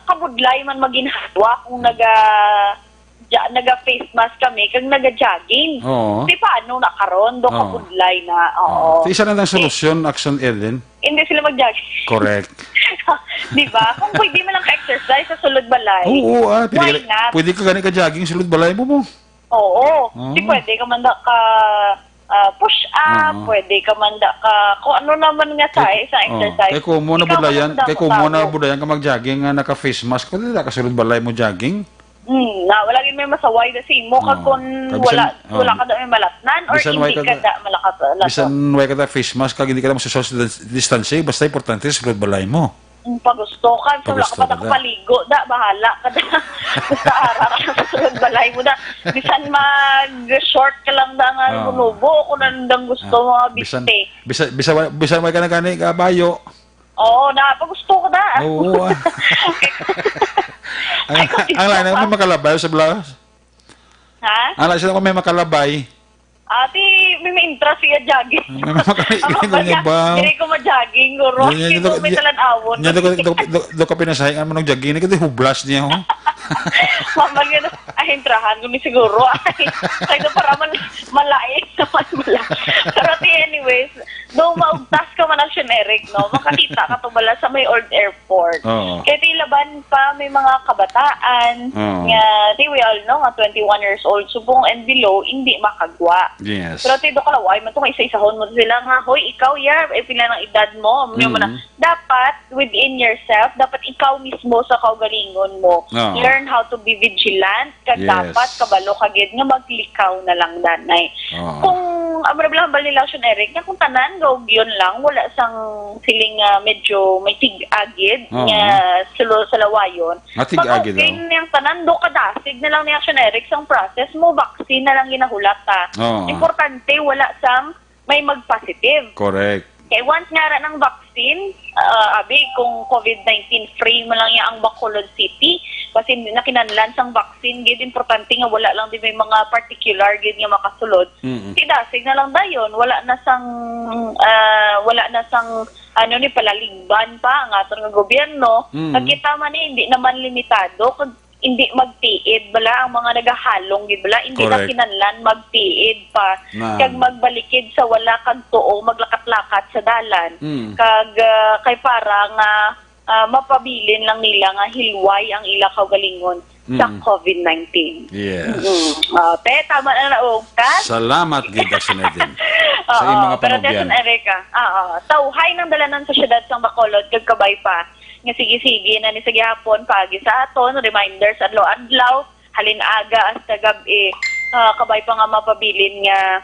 kabudlay man maginhawa kung naga-, ja-, naga-face mask kami, kag naga-jogging. Oo. Di paano na karon? Do Oo. kabudlay na. Oo. Oo. So, isa na lang Eh, solusyon, Action Ellen. Hindi sila mag-jogging. Correct. Di ba? Kung pwede man lang ka-exercise sa sulod balay, Oo, ah, pwede why ka, not? pwede ka gani ka-jogging sulod balay mo mo. Oo. Oo. Di pwede ka man da ka, ah, push up, Oo. pwede ka man da ka, kung ano naman nga sa, Kay, sa oo. exercise. Kay kumo na Ikaw budlayan, man ang kay kumo na tao. budlayan ka mag-jogging nga naka-face mask, kung dili ka sulod balay mo jogging. Hmm, na, wala gid may masaway da sa imo, kag Oo. kun Kag bisan, wala, wala oo. ka da may malatnan, or Bisan hindi way ka ka da da, malakat-, lato. bisan way ka da face mask, kag hindi ka da mag-social dis-, distancing, basta importante sa sulod balay mo. Hmm, pag gusto ka, so wala ka Pag gusto pa da ka da. kapaligo, da, bahala ka da. Basta ara ka sa sulod balay mo da. Bisan mag-short ka lang da nga Oo. bunubo, kung ano dang gusto Ah, mo nga bisan, biste. bisan, bisan, bisan way ka na gani, kabayo. Oo, na, pag gusto ko na. Oo, ah. Ay, Ang, kung ang lain gusto na ka. may makalabay sa blouse. Ha? Ang lain sila kung may makalabay. Ati, may, may interest siya jogging. May makalabay Ang niya ba? Hindi ko ma-jogging, guro. Hindi, hindi, Hindi ko may hindi, talan-awon. hindi ko, hindi ko, hindi ko, hindi ko pinasahingan mo ng jogging. Hindi ko hublas niya, oh. Mambal nga, "Ay, hintrahan ko ni siguro." Ay, kaya para man, malain naman, mala. Pero ti, anyways, do maugtas ka man, Action Eric, no? Makakita ka to bala sa may old airport. Oo. Kaya ti laban pa, may mga kabataan Oo. nga, di, we all know, nga twenty-one years old, subong and below, hindi makagwa. Yes. Pero ti, do ka, ay, man to, isa-isahon mo sila nga, "Hoy, ikaw, ya, eh, pila ng edad mo?" Ano mo na, Mm. dapat within yourself, dapat ikaw mismo sa kaugalingon mo. Oo. Learn how to be vigilant, kag Yes. dapat kabalo ka gid nga maglikaw na lang, danay. Oo. Kung, ang marabla hambal nila, Action Eric, nga kung tanan gaugyon lang, wala sang siling, ah, medyo may tig-agid Oo. nga sulo sa lawayon. Matig-agid Mag-okay daw. niyang tanan, do kadasig na lang ni, Action Eric, sang process mo, vaccine na lang ginahulat, ah. Oo. Importante, wala sang may mag-positive. Correct. Kay once nga ra ng vaccine, ah, abi, kung covid nineteen free mo lang ya ang Bacolod City, kasi nakinahanglan sang vaccine, gid importante nga wala lang di may mga particular gid nga makasulod. Mm. Ti dasig na lang dayon, wala na sang, ah, wala na sang, ano ni, palaligban pa ang aton nga gobyerno. Mm. Kag kita man ni, hindi naman limitado, kag hindi magtiid bala ang mga nagahalong gid bala, hindi na Correct. kinahanglan magtiid pa, Na. kag magbalikid sa wala kag tuo, maglakat-lakat sa dalan. Mm. Kag, ah, kay para nga, ah, mapabilin lang nila nga hilway ang ila kaugalingon sa Mm. covid nineteen. Yes. Mm. Ah, te, tama na naugtas. Salamat gid, Action Eden. Sa Oo, imong mga pero panugyan. Action Erica, oo, tawhay ng dalanan sa siyudad sang Bacolod kag kabay pa nga sige-sige na ni sa gihapon, paagi sa aton, reminders adlaw-adlaw, halin aga hasta gab-i, ah, kabay pa nga mapabilin nga,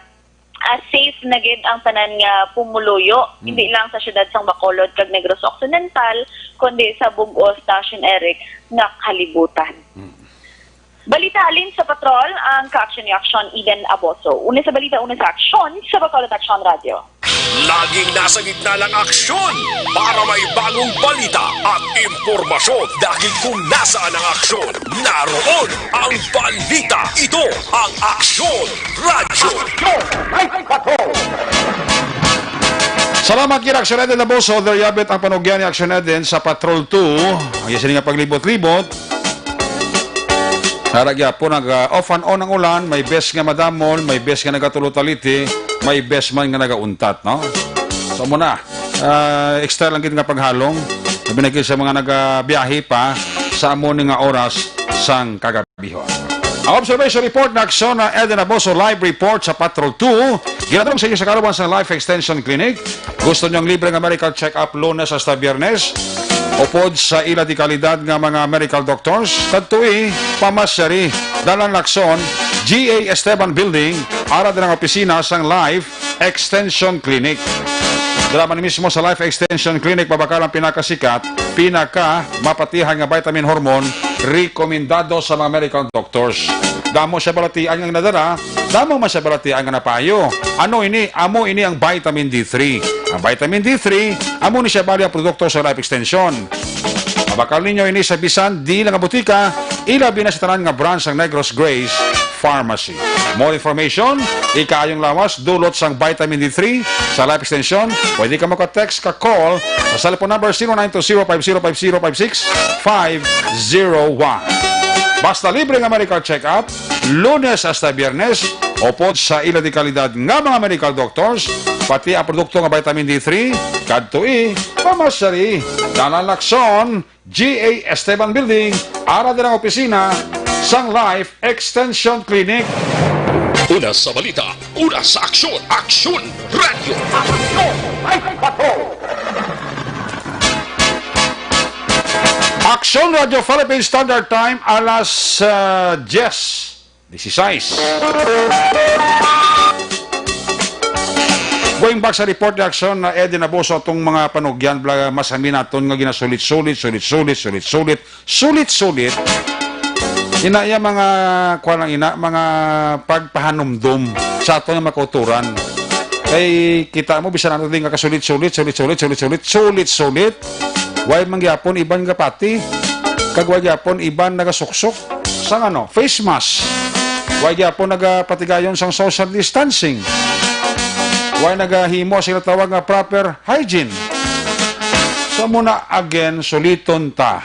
ah, safe na gid ang tanan nga pumuluyo, Hmm. hindi lang sa siyudad sang Bacolod kag Negros Occidental, kundi sa bug-os, Action Eric, nga kalibutan. Hmm. Balita halin sa Patrol, ang ka-aksyon ni Aksyon, Eden Aboso. Una sa balita, una sa aksyon, sa Bacolod Aksyon Radio. Laging nasa gitna ng aksyon para may bagong balita at impormasyon. Dahil kung nasaan ang aksyon, naroon ang balita. Ito ang Aksyon Radyo. Salamat kay Aksyon Eden Aboso. There you have it, ang panugyan ni Aksyon Eden sa Patrol two. Ang isa nga paglibot-libot. Ara gyapon, nag, ah, off and on ang ulan, may bes nga madamol, may bes nga nagatulo taliti, may bes man nga nagauntat, no? So, muna, ah, extra lang gid nga paghalong, labi na gid sa mga nagabiyahe pa sa amo ni nga oras sang kagabihon. Ang observation report na aksyon na Eden Aboso, live report sa Patrol two, ginadong sa inyo sa kaluban sa Life Extension Clinic. Gusto niyo ang libre nga medical check-up Lunes hasta Biyernes? Upod sa ila di kalidad nga mga medical doctors, kadtoi, pamasyari, Dalan Lacson, G A Esteban Building, ara din ang opisina sang Life Extension Clinic. Dira man mismo sa Life Extension Clinic, mabakal ang pinakasikat, pinaka mapatihan nga vitamin hormone, rekomendado sa mga medical doctors. Damo siya balatian nga nadala, damo man siya balatian nga napayo. Ano ini? Amo ini ang vitamin D three. Ang vitamin D three, amo ni siya bali ang produkto sa Life Extension. Mabakal ninyo ini sa bisan di lang nga butika, ilabi na sa tanan nga branch sang Negros Grace Pharmacy. More information, ikaayong lawas, dulot sang vitamin D three sa Life Extension, pwede ka maka-text, ka-call sa cellphone number zero nine two zero five zero five zero five six five zero one. Basta libre nga medical check-up, Lunes hasta Biyernes, upod sa ila di kalidad nga mga medical doctors, pati ang produkto nga vitamin D three, kadtoi, pamasyari, Dalan Lacson, G A Esteban Building, ara din ang opisina sang Life Extension Clinic. Una sa balita, una sa aksyon, Aksyon Radyo. Aksyon Radyo Philippine Standard Time, alas, ah, diyes. Disisais. Going back sa report ni Aksyon na Eden Aboso, atong mga panugyan, bla-, mas amin naton nga ginasulit-sulit, sulit-sulit, sulit-sulit, sulit-sulit. Ina iya mga, kuwan lang ina, mga pagpahanumdom sa aton nga mga kauturan. Kay kita mo, bisan ano din nga kasulit-sulit, sulit-sulit, sulit-sulit, sulit-sulit. Way man gyapon iban nga pati, kag way gyapon iban nagasuksok sang ano, face mask. Way gyapon nagapatigayon sang social distancing. Way nagahimo sila tawag nga proper hygiene. So muna again, suliton ta.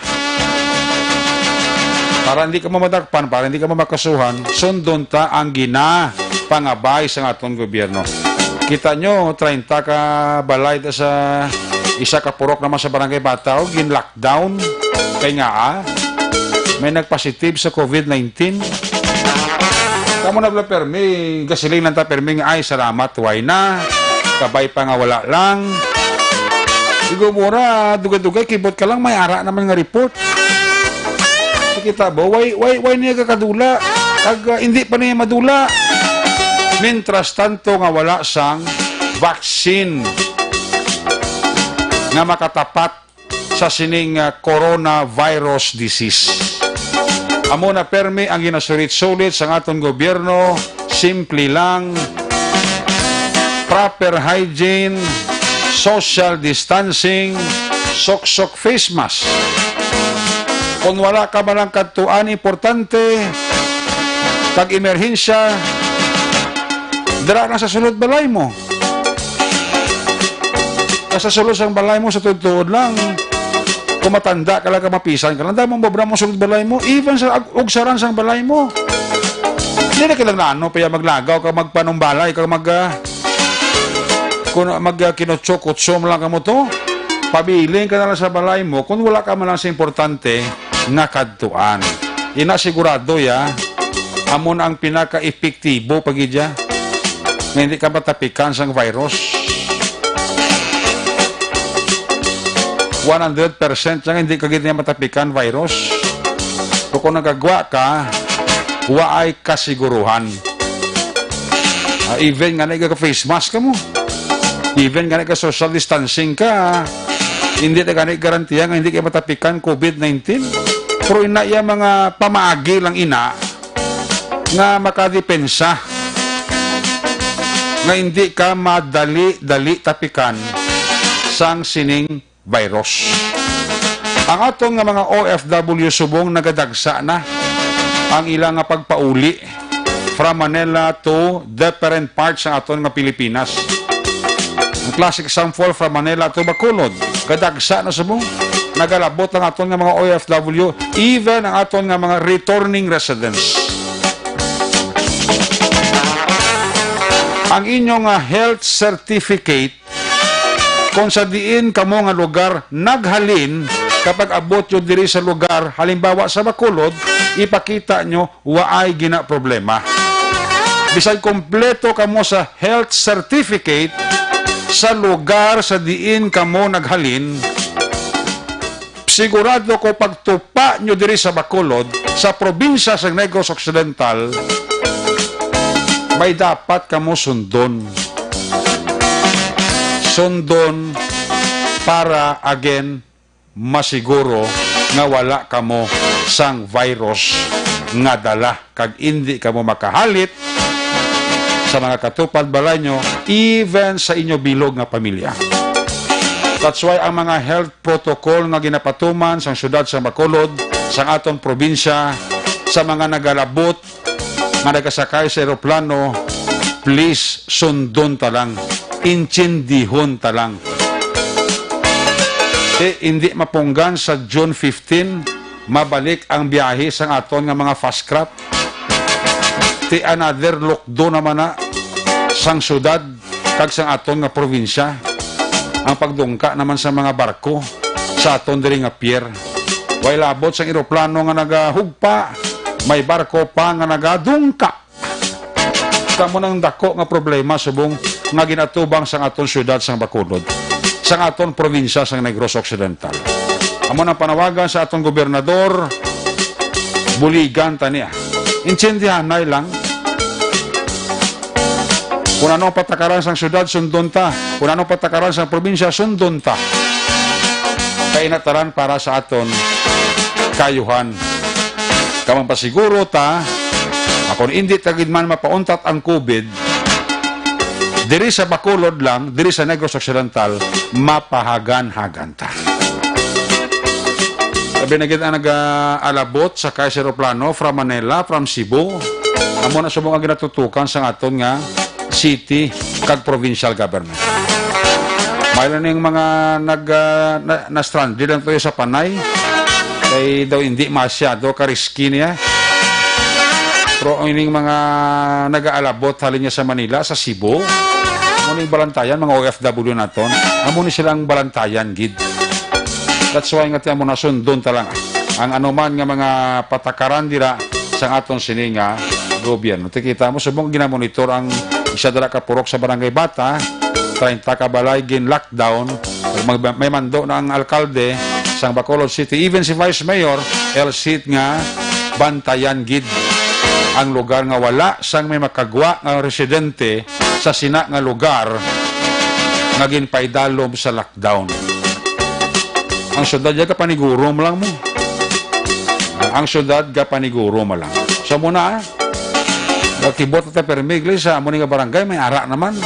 Para hindi ka mamadakpan, para hindi ka mamakasuhan, sundon ta ang ginapangabay sa aton gobyerno. Kita nyo, treinta ka balay ta sa isa ka purok naman sa Barangay Batao, gin-lockdown. Kay nga, ah, may nagpositive sa COVID nineteen. Kamo na bala permi, gasiling lang ta permi nga, "Ay, salamat, way na. Kabay pa nga wala lang." Igo mura, dugay-dugay, kibot ka lang, may ara naman nga report. Kita ba? Way, way, way niya kakadula. Kag, ah, hindi pa niya madula. Mientras tanto nga wala sang vaccine nga makatapat sa sining, ah, coronavirus disease. Amo na permi ang ginasulit-sulit sang aton gobyerno, simple lang, proper hygiene, social distancing, sok-sok face mask. Kung wala ka man lang kadtuan importante, kag emerhensya, dira lang sa sulod balay mo. Sa sulod sang balay mo, sa tuod-tuod lang, kung matanda ka lang, kamapisan ka lang, damo mo bra mo sulod balay mo, even sa ag-, ugsaran sang balay mo. Hindi na kailangan ano, pa ya maglagaw ka, magpanumbalay ka, mag, ah, kung mag, ah, kinutso-kutso mo lang kamo to, pabilin ka na lang sa balay mo kung wala ka man lang sa importante nga kadtuan. Ina sigurado ya, amo na ang pinaka-epektibo pagidya nga hindi ka matapikan sang virus. One hundred percent nga hindi ka gid niya matapikan virus. Pero kung nagagwa ka, waay kasiguruhan. Ah, even nga nag-face mask ka mo. Even nga nag-social distancing ka, hindi na gani garantiya nga hindi ka matapikan COVID nineteen. Pero ina iya mga pamaagi lang ina nga makadepensa nga hindi ka madali-dali tapikan sang sining virus. Ang aton nga mga O F W subong nagadagsa na ang ila nga pagpauli from Manila to different parts sa aton nga Pilipinas. Ang classic example, from Manila to Bacolod, kadagsa na subong nagalabot ang aton nga mga O F W, even ang aton nga mga returning residents. Ang inyong, ah, health certificate, kung sa diin kamo nga lugar naghalin, kapag abot nyo diri sa lugar, halimbawa sa Bacolod, ipakita nyo, waay gina problema. Bisan kompleto kamo sa health certificate sa lugar sa diin kamo naghalin, sigurado ko pagtupa nyo diri sa Bacolod, sa probinsya sa Negros Occidental, may dapat kamo sundon. Sundon para, again, masiguro nga wala kamo sang virus nga dala kag indi kamo makahalit sa mga katupad balay nyo, even sa inyo bilog nga pamilya. That's why ang mga health protocol nga ginapatuman sang siyudad sa Bacolod, sang aton probinsya, sa mga nagalabot nga nagasakay sa eroplano, please, sundon ta lang, intsindihon ta lang. Ti, hindi mapunggan sa June fifteen, mabalik ang biyahe sang aton nga mga fast craft. Ti, another lockdown naman na sang syudad kag sang aton nga probinsya. Ang pagdungka naman sa mga barko sa aton diri nga pier. Way labot sang eroplano nga nagahugpa, may barko pa nga nagadungka. Kamo nang dako nga problema subong nga ginatubang sang aton syudad sang Bacolod, sang aton probinsya sang Negros Occidental. Amo nang panawagan sa aton gobernador, buligan ta niya. Intindihanay lang. Kung ano ang patakaran sang syudad, sundon ta. Kung ano ang patakaran sang probinsya, sundon ta. Kay nataran para sa aton kayuhan. Kamang pasiguro ta, akon hindi ta gid man mapauntat ang COVID, diri sa Bacolod lang, diri sa Negros Occidental, mapahagan-hagan ta. Sabi na gid ang nag-aalabot sa kay eroplano from Manila, from Cebu. Amo na subong ang ginatutukan sa aton nga city kag provincial government. May lang ning mga nag, ah, na, na-stranded ang tuyo sa Panay. So, Ay daw hindi masyado ka-risky niya. Pero ining mga nagaalabot halin niya sa Manila, sa Cebu, amo ning balantayan, mga O F W naton. Amo ni silang balantayan, gid. That's why nga ti amo na sundon ta lang ang anuman nga mga patakaran dira sa aton sini nga gobyerno. Ti kita mo, subong ginamonitor ang isa dira ka purok sa Barangay Bata, treinta ka balay gin-lockdown. Mag-, may mando na ang alkalde sang Bacolod City, even si Vice Mayor, L C, nga bantayan gid ang lugar nga wala sang may makagwa nga residente sa sina nga lugar nga ginpaidalom sa lockdown. Ang syudad ya kapaniguro mo lang mo. Ang syudad kapaniguro mo lang. So muna, ah, nagkibot ta permi, iglesia, amo ni nga barangay, may ara naman.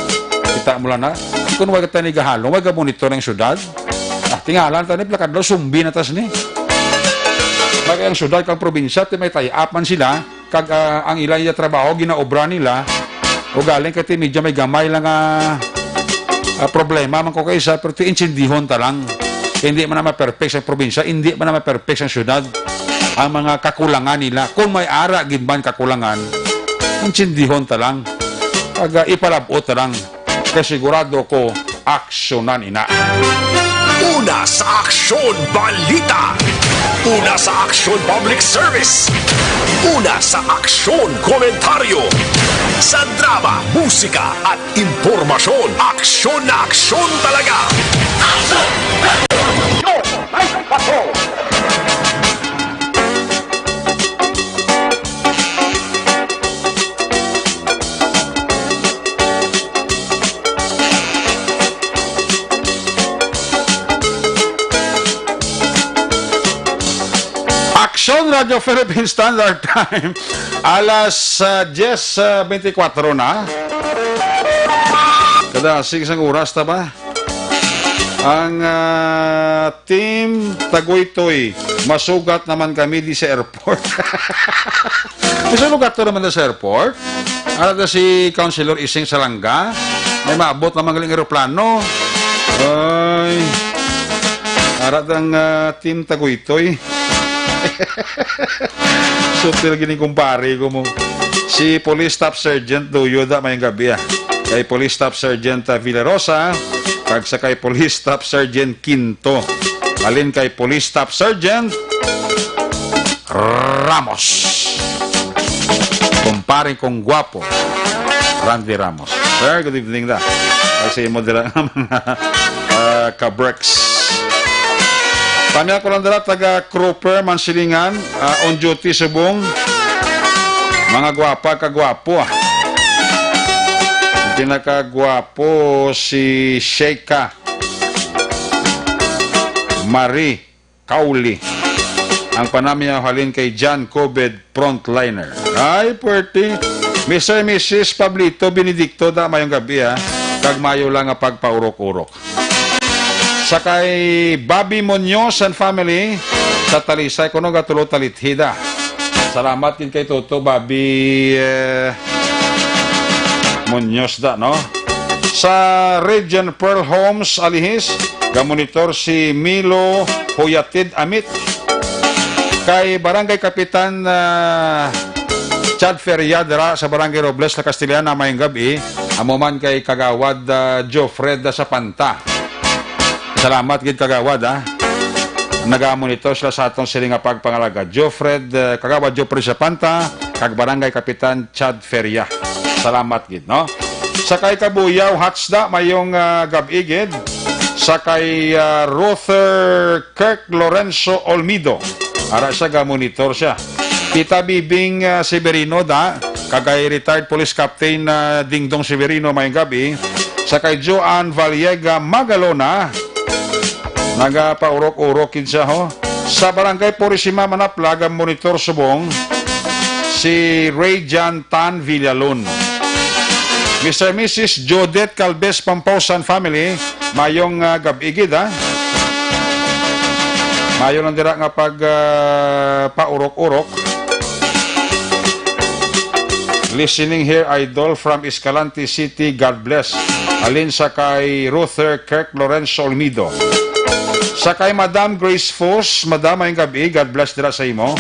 Kita mo lang na. Kung wala ka ni gahalong, wala ka monitor ng syudad. Ah, tingalan ta ni, plakad daw, sumbi na tas ni. Bagay ang syudad kang probinsya, ti may tie-up man sila, kag, ah, ang ila iya trabaho, ginaobra nila, o galing kay ti medyo may gamay lang, ah, ah, problema man ko kay isa, pero ti intindihon ta lang. Hindi man na ma-perfect sa probinsya, hindi man na ma-perfect sa syudad. Ang mga kakulangan nila, kung may ara gid man kakulangan, intindihon ta lang. Kag, ah, ipalabot ta lang. Kay sigurado ko, aksyonan ina. Una sa aksyon, balita. Una sa aksyon, public service. Una sa aksyon, komentaryo. Sa drama, musika, at impormasyon, aksyon na aksyon talaga. Aksyon! Aksyon! Ay, patrol! Aksyon, Radyo Philippine Standard Time. Alas, ah, diyes, ah, bentikwatro na. Kada, sige, sang oras ta ba? Ang, ah, Team Tagoytoy, masugat naman kami di sa airport. May sulugat to naman na sa airport. Ara na si Councilor Ising Salanga. May maabot naman galing eroplano. Ay. Ara ang, ah, Team Tagoytoy. Sutil gini kumpare ko mo. Si Police Staff Sergeant Duyo da, mayong gabi, ah. Kay Police Staff Sergeant, ah, Villarosa, kag sa kay Police Staff Sergeant Quinto. Halin kay Police Staff Sergeant Ramos. Kumpare kong gwapo, Randy Ramos. Sir, good evening da. Ay, sa imo dira nga mga, ah, ka-Brex. Pamilya ko lang dira, taga Crooper, Mansilingan, ah, on duty subong. Mga gwapa, kagwapo, ah. Ang pinakagwapo si Sheikah Marie Kauli. Ang panamya halin kay John Cobed, frontliner. Ay, puwerte. Mister and Missus Pablito Benedicto, da, mayong gabi, ha. Kag mayo lang nga pagpaurok-urok. Sa kay Bobby Munoz and family, sa Talisay, kuno gatulo Talithi da. Salamat gid kay Toto Bobby, eh, Munoz da, no? Sa Regent Pearl Homes, Alihis, gamonitor si Milo Huyatid Amit. Kay Barangay Kapitan, ah, Chad Feria dira sa Barangay Robles, La Castellana, mayong gabi. Amo man kay Kagawad, ah, Jofred Sapanta. Salamat gid, Kagawad, ah. Nagamonitor sila sa aton sini nga pagpangalaga. Jofred, ah, Kagawad Jofred Sapanta, kag Barangay Kapitan Chad Feria. Salamat gid, no? Sa kay Kabuyaw Hatsda, mayong, ah, gab-i gid. Sa kay, ah, Ruther Kirk Lorenzo Olmido. Ara siya, gamonitor siya. Tita Bibing, ah, Severino da, kag kay retired police captain, ah, Dingdong Severino, mayong gabi. Sa kay Joan Valiega Magalona, nagapaurok-urok kinsa, ho. Sa Barangay Purisima, Manaplag, ang monitor subong si Ray John Tan Villalon. Mister and Missus Jodette Calves Pampausan family, mayong, ah, gab-i gid, ha. Mayo lang dira nga pag, ah, paurok-urok. Listening here, idol, from Escalante City. God bless. Halin sa kay Ruther Kirk Lorenzo Olmido. Sa kay Madam Grace Fos, Madam, maayong gab-i. God bless dira sa imo.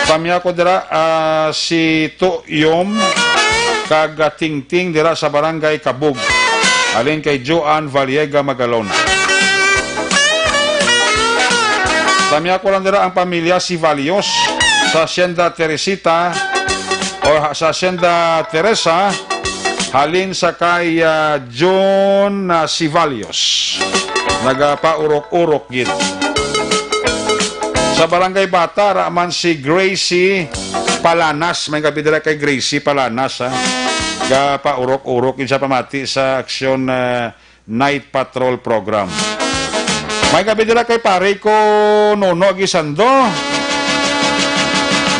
Sa mi ako dira, ah, si Tuyom kag, ah, Tingting dira sa Barangay Kabug. Halin kay Joan Valiega Magalon. Sa mi ako lang dira ang pamilya Sivalios sa Hacienda Teresita o ha-, sa Hacienda Teresa, halin sa kay, ah, John, ah, Sivalios. Nagapaurok-urok gid. Sa Barangay Bata, ra man si Gracie Palanas. Maayong gab-i dira kay Gracie Palanas, ha. Gapaurok-urok gid sa pamati sa aksyon, ah, Night Patrol Program. Maayong gab-i dira kay pare ko Nono Aguisando.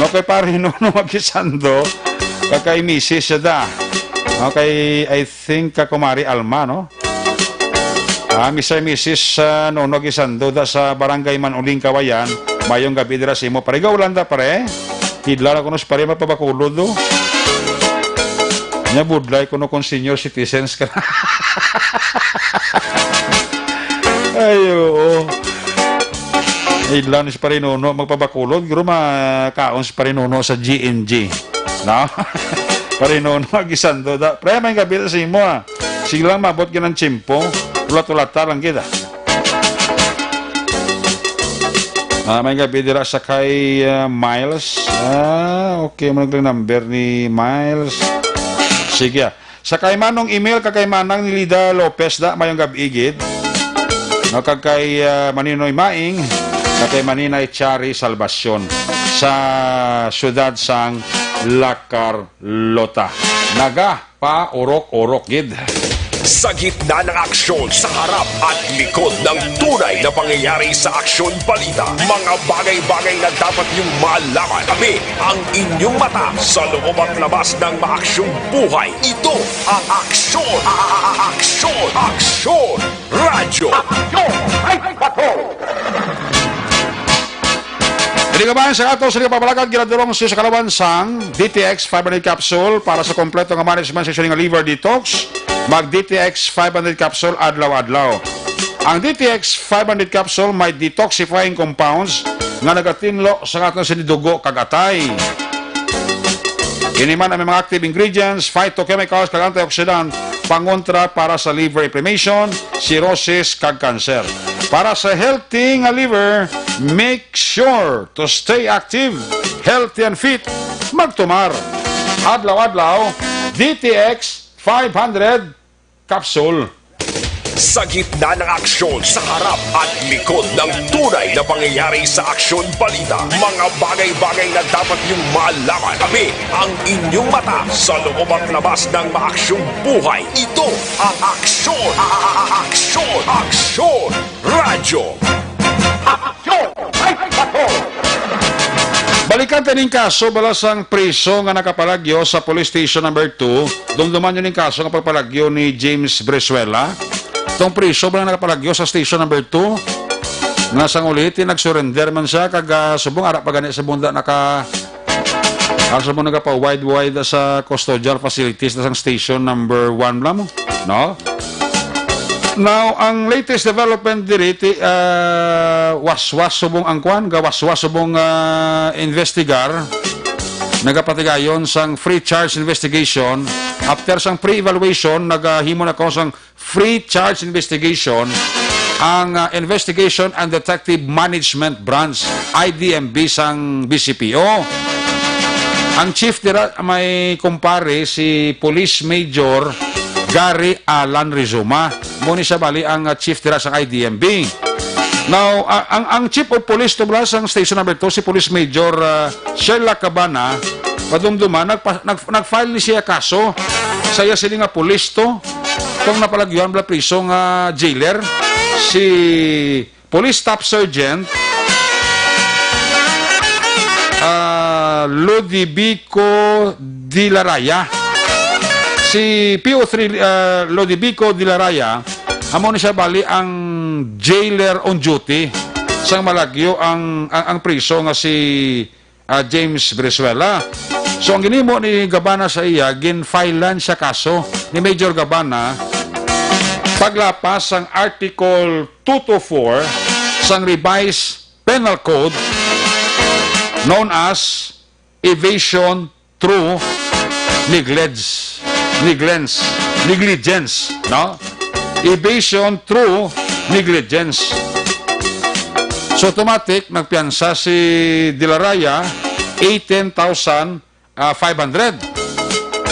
No, kay pare Nono Aguisando, kag kay misis siya da. Okay, I think ka kumari Alma, no? Ah, Mister Missus, ah, Nono Aguisando da sa Barangay Manuling, Kawayan. Maayong gab-i dira sa imo. Pare, gaulan da, pare. Hidla na kuno si pare, mapabakulod, do. Nya budlay kuno kung senior citizens ka na. Ay, oo. Idlaw ni si Pare Nono magpabakulod, guro makaon si Pare Nono sa G N G. No? Pare Nono, Aguisando da. Pre, maayong gab-i sa imo, ah. Sige lang, maabot gyud ang tiyempo. Ulat-ulata lang kita. Ah, maayong gab-i dira sa kay, ah, Miles. Ah, okay, mo naglang number ni Miles. Sige, ah. Sa kay Manong Emil, kag kay Manang Nilida Lopez da, maayong gab-i gid. No, kag kay, ah, Maninoy Maing, kag kay Maninay Chari Salvacion sa siyudad sang La Carlota. Naga pa urok-urok gid. Sa gitna ng aksyon, sa harap at likod ng tunay na pangyayari sa Aksyon Balita, mga bagay-bagay na dapat niyong malaman. Kami ang inyong mata sa loob at labas ng maaksyong buhay. Ito ang Aksyon, Aksyon, Aksyon Radyo. Aksyon! Ay, patrol! Diri ka ba sa ato sa Liga Papalagan, ginadurong sa kalawan sang D T X five hundred capsule para sa kompleto nga management sa inyong liver detox? Mag D T X five hundred capsule adlaw-adlaw. Ang D T X five hundred capsule may detoxifying compounds nga nagatinlo sa aton sa dugo kag atay. Ini man ang mga active ingredients, phytochemicals, kag antioxidant, pangontra para sa liver inflammation, cirrhosis, kag cancer. Para sa healthy nga liver, make sure to stay active, healthy, and fit. Magtumar. Adlaw-adlaw, D T X five hundred capsule. Sa gitna ng aksyon, sa harap at likod ng tunay na pangyayari sa Aksyon Balita, mga bagay-bagay na dapat niyong malaman. Kami ang inyong mata sa loob at labas ng maaksyong buhay. Ito ang Aksyon, Aksyon, Aksyon Radyo. Aksyon! Ay, patrol! Balikan ta ning kaso bala sang priso nga nakapalagyo sa Police Station Number Two. Dumduman niyo ning kaso nga pagpalagyo ni James Brizuela. Tong priso bala nga nakapalagyo sa Station Number Two, nga sang uli, ti nag-surrender man siya, kag, ah, subong ara pa gani sa bunda naka, ah, subong nagapa-wide-wide sa custodial facilities na sang Station Number One lang, no? Now, ang latest development diri, ti, ah, waswas subong ang kwan, gawaswas subong, ah, investigar, nagapatigayon sang free charge investigation. After sang pre-evaluation, nagahimo na ko sang free charge investigation ang, ah, Investigation and Detective Management Branch, I D M B, sang B C P O. Ang chief dira may kumpare si Police Major Gary Alan Rizuma. Mo ni siya bali ang, ah, chief dira sang I D M B. Now, ah, ang, ang chief of police to bala sang Station Number Two, si Police Major, ah, Sherlock Cabana, padumduma, nagpa-, nag-, nag-file ni siya kaso. Sa iya sini nga police to, tong napalagyuhan bala priso nga jailer, si Police Staff Sergeant, ah, Ludibico Dilaraya. Si P O three, ah, Ludibico Dilaraya, amo ni siya bali ang jailer on duty sang malagyo ang, ang, ang priso nga si, ah, James Brizuela. So, ang ginimo ni Gabana sa iya, ginfilean siya kaso ni Major Gabana paglapas sang Article two two four sang Revised Penal Code, known as evasion through negligence, negligence, negligence, no? Evasion through negligence. So, automatic, nagpiyansa si De La Raya, eighteen thousand five hundred.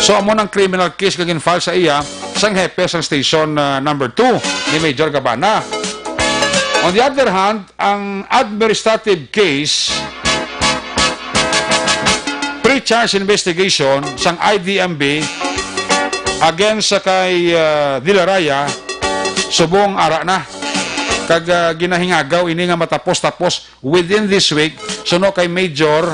So, amo nang criminal case nga gin-file sa iya sang hepe sang station, ah, number two ni Major Gabana. On the other hand, ang administrative case, pre-charge investigation sang I D M B against sa kay, ah, De La Raya, subong ara na. Kag, ah, ginahingagaw ini nga matapos-tapos within this week, suno kay Major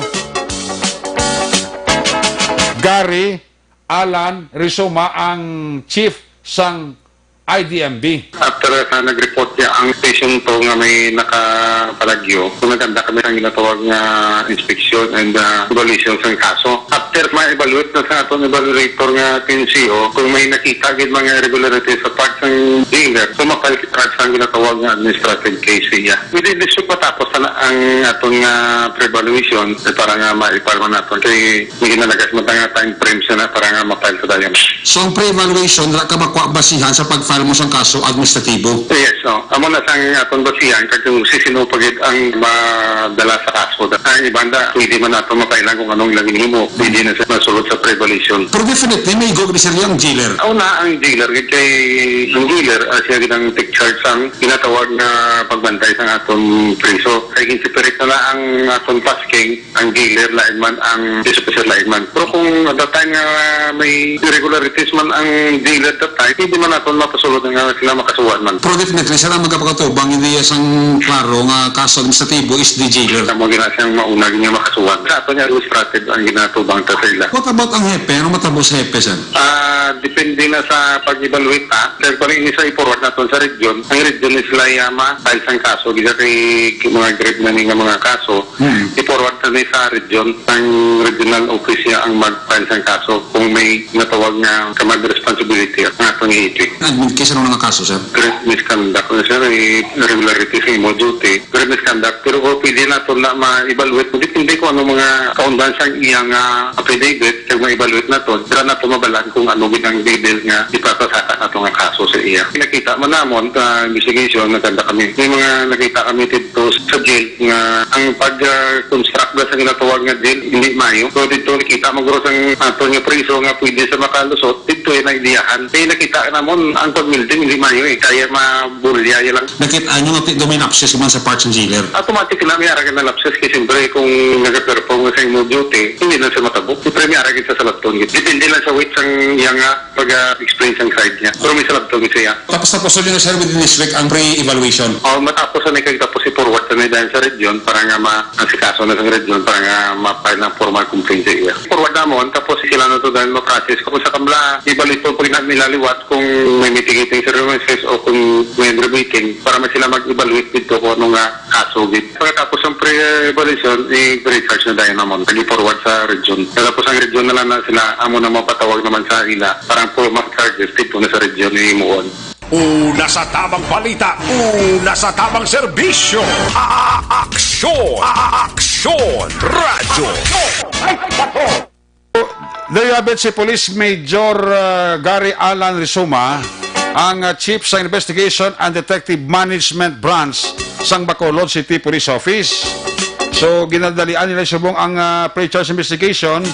Gary Alan Rizuma, ang chief sang I D M B. After sa nag-report niya ang station two nga may nakapalagyo, so naganda kami ang ginatawag nga inspection and, ah, evaluation sa kaso. After ma-evaluate na sa aton evaluator nga T N C O, kung may nakita gid mga irregularities sa part sang dealer, so ma-file kita sa ginatawag nga administrative case niya. Within this week matapos na ang aton nga pre-evaluation, eh, para nga ma-file man naton. Kay may ginalagas man nga time frame siya na para nga ma-file sa dayon. So, ang pre-evaluation, wala ka makuha basihan sa pag-file mo sang kaso administratibo? Yes, oh. Amo na sang aton basihan, kag kung si sino pa gid ang madala sa kaso. Ang iban da, pwede man nato mapailan kung anong ilang ginhimo. Pwede na siya masulod sa pre-evaluation. Pero definitely, may go ni sir ang jailer. Aw na ang jailer, kay ang jailer, ah, siya gid ang take charge sang ginatawag nga pagbantay sang aton preso. Kay ginseparate na lang ang aton tasking, ang jailer lain man, ang police officer lain man. Pero kung at that time nga may irregularities man ang jailer that time, hindi man naton mapasulod nga sila makasuhan man. Pero definitely, sila ang magapakatubang, hindi sang klaro nga kaso administratibo is the jailer. Amo gina siyang mauna nga makasuhan. Sa aton nga administrative ang ginatubang ta sa ila. What about ang hepe? Ano matabo sa hepe, sir? Ah, depende na sa pag-evaluate, ha. Sir, kung ini sa i-forward naton sa region, ang region ni sila iya ma-file sang kaso, gid kay mga grade na ni nga mga kaso, Hmm. i-forward na ni sa region, ang regional office niya ang mag-file sang kaso kung may natawag nga command responsibility at nga pang-iiti. Admin case, ano nga kaso, sir? Grave misconduct na, sir, irregularity sa imo duty. Grave misconduct, pero kung pwede naton na ma-evaluate, depende kung ano mga kaundan sang iyang, ah, affidavit, kag ma-evaluate naton, dira naton mabalaan kung ano gid ang level nga ipapasaka nato nga kaso sa iya. Nakita man namon sa investigation, naganda kami. May mga nakita kami dito sa jail nga ang pag, ah, construct ba sa ginatawag nga jail, hindi maayo. So, dito nakita mo guro sang aton nga preso nga pwede sa makalusot, dito ay naidiyahan. Kaya nakita namon ang pag-building, hindi maayo eh. Kaya mabulya lang. Nakita nyo nga ti-, may lapses man sa part sang jailer? Automatic na may aragin na lapses kasi siyempre kung nag-perform ka sa imong duty, hindi na siya matabok. Siyempre may aragin sa salabton. Depende lang sa weight sang iyang, ah, pag-explain sang side niya. Pero may salabton siya. Tapos, tapos, yun na, sir, within this week ang pre-evaluation? Oh, matapos na kay tapos i-forward na dahil sa region para nga ma-, ang sikaso na sa region para nga ma-file ng formal complaint sa iya. Forward namon, tapos sila na to dahil ma-process. Kung sa kamla, ibalik po pag na nila liwat kung may mitigating circumstances o kung may aggravating para man sila mag-evaluate dito kung ano nga kaso gid. Pagkatapos ang pre-evaluation, i-recharge na dahil namon. Pag-forward sa region. Tapos ang region na lang na sila, amo na mapatawag naman sa ila. Parang formal charges dito na sa region, imuon. Una sa tamang balita, una sa tamang serbisyo. A-, a-, aksyon, a-, a-, aksyon, radyo. There you have it, si Police Major, uh, Gary Alan Rizuma, ang, uh, Chief sa Investigation and Detective Management Branch sang Bacolod City Police Office. So, ginadalian nila subong ang, uh, pre-charge investigation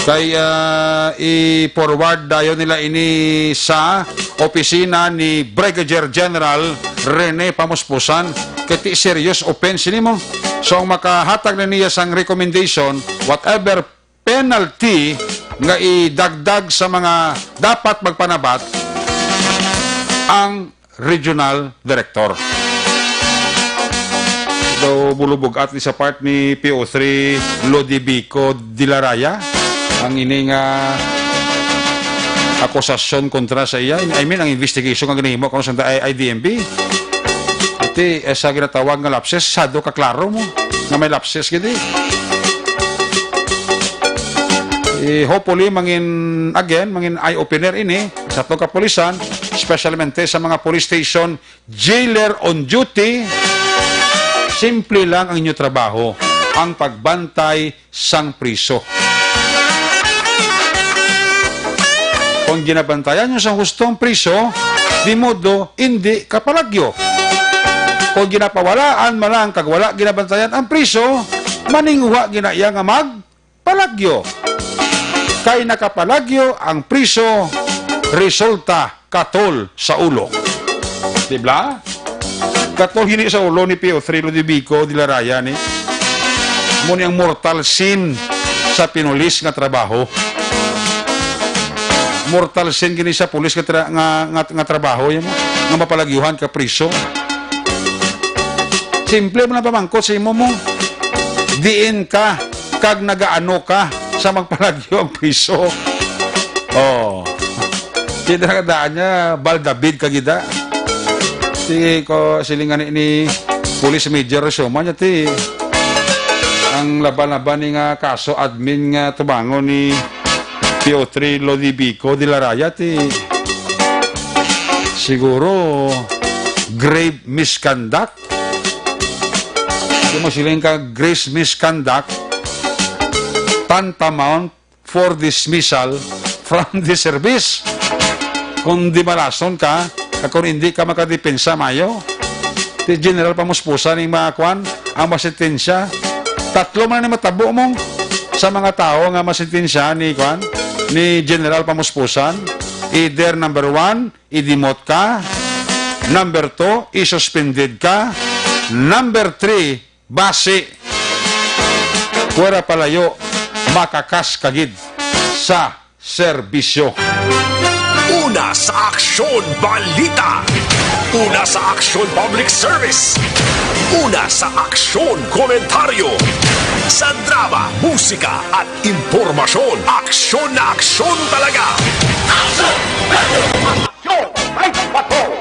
kay, uh, i-forward dayon nila ini sa opisina ni Brigadier General Rene Pamuspusan. Kay ti serious offense ini mo. So, ang makahatag na niya sang recommendation, whatever penalty nga idagdag sa mga dapat magpanabat ang regional director. Daw bulubog at sa part ni P O three Lodibico Dilaraya ang ini nga akusasyon kontra sa iya. I mean, ang investigation nga ginahimo kuno sa I D M B. Iti, eh, sa ginatawag nga lapses, sado ka klaro mo nga may lapses gid, eh. Eh, hopefully, mangin, again, mangin eye-opener ini sa atong kapulisan. especialmente sa mga police station, jailer on duty, simple lang ang inyo trabaho, ang pagbantay sang priso. Kung ginabantayan nyo sa husto ang priso, di modo, hindi kapalagyo. Kung ginapawalaan man lang kag wala ginabantayan ang priso, maninguha gina iya nga magpalagyo. Kay nakapalagyo ang priso, resulta katol sa ulo. Di ba? Katol gini sa ulo ni P O three Lodovico de la Raya ni. Mo ni ang mortal sin sa pinulis nga trabaho. Mortal sin gini sa pulis nga, tra- nga, nga, nga trabaho yan, nga mapalagyuhan ka priso. Simple man ang pamangkot sa imo mo. Diin ka kag nagaano ka sa magpalagyo ang priso. Oh. Kita ka daan niya, bal David ka gida. Ti ko silingan ni, ni Police Major Rosoma niya ti ang laban-laban ni nga kaso admin nga tubangon ni P O three Lodovico de la Raya ti siguro grave misconduct. Di mo siling ka grave misconduct, tantamount for dismissal from the service. Kung di malason ka, kag kung hindi ka makadepensa mayo, ti General Pamuspusan ning mga kwan, ang masentensya. Tatlo man ni matabo mong sa mga tawo nga masentensya ni kwan, ni General Pamuspusan. Either number one, idimot ka. Number two, isuspended ka. Number three, basi, pwera palayo, makakas ka gid sa serbisyo. Una sa Aksyon Balita. Una sa Aksyon Public Service. Una sa Aksyon Komentaryo. Sa drama, musika at impormasyon, aksyon na aksyon talaga. Aksyon! Aksyon! Aksyon! Aksyon!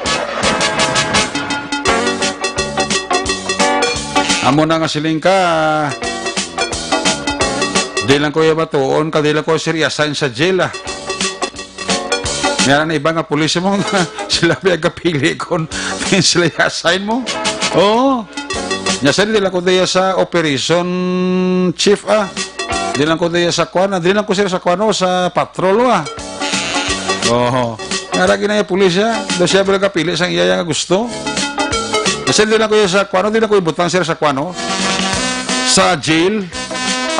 Amo na nga siling ka. Di lang ko iya batuon, ka di lang ko sir i-assign sa jail, ah. Meron na iba nga pulis mo, sila pa gapili kon sila i-assign mo. Oo. Nya, sir, di lang ko diya sa operation chief, ah. Di lang ko diya sa kwan, ah. Di lang ko, sir, sa kwan, oh, sa patrol, ah. Oo. Nga lagi na yung pulis, ah. Do siya pala kapili sang iya nga gusto. Sir, di lang ko diya sa kwan, oh. Di lang ko ibutang, sir, sa kwan, oh. Sa jail,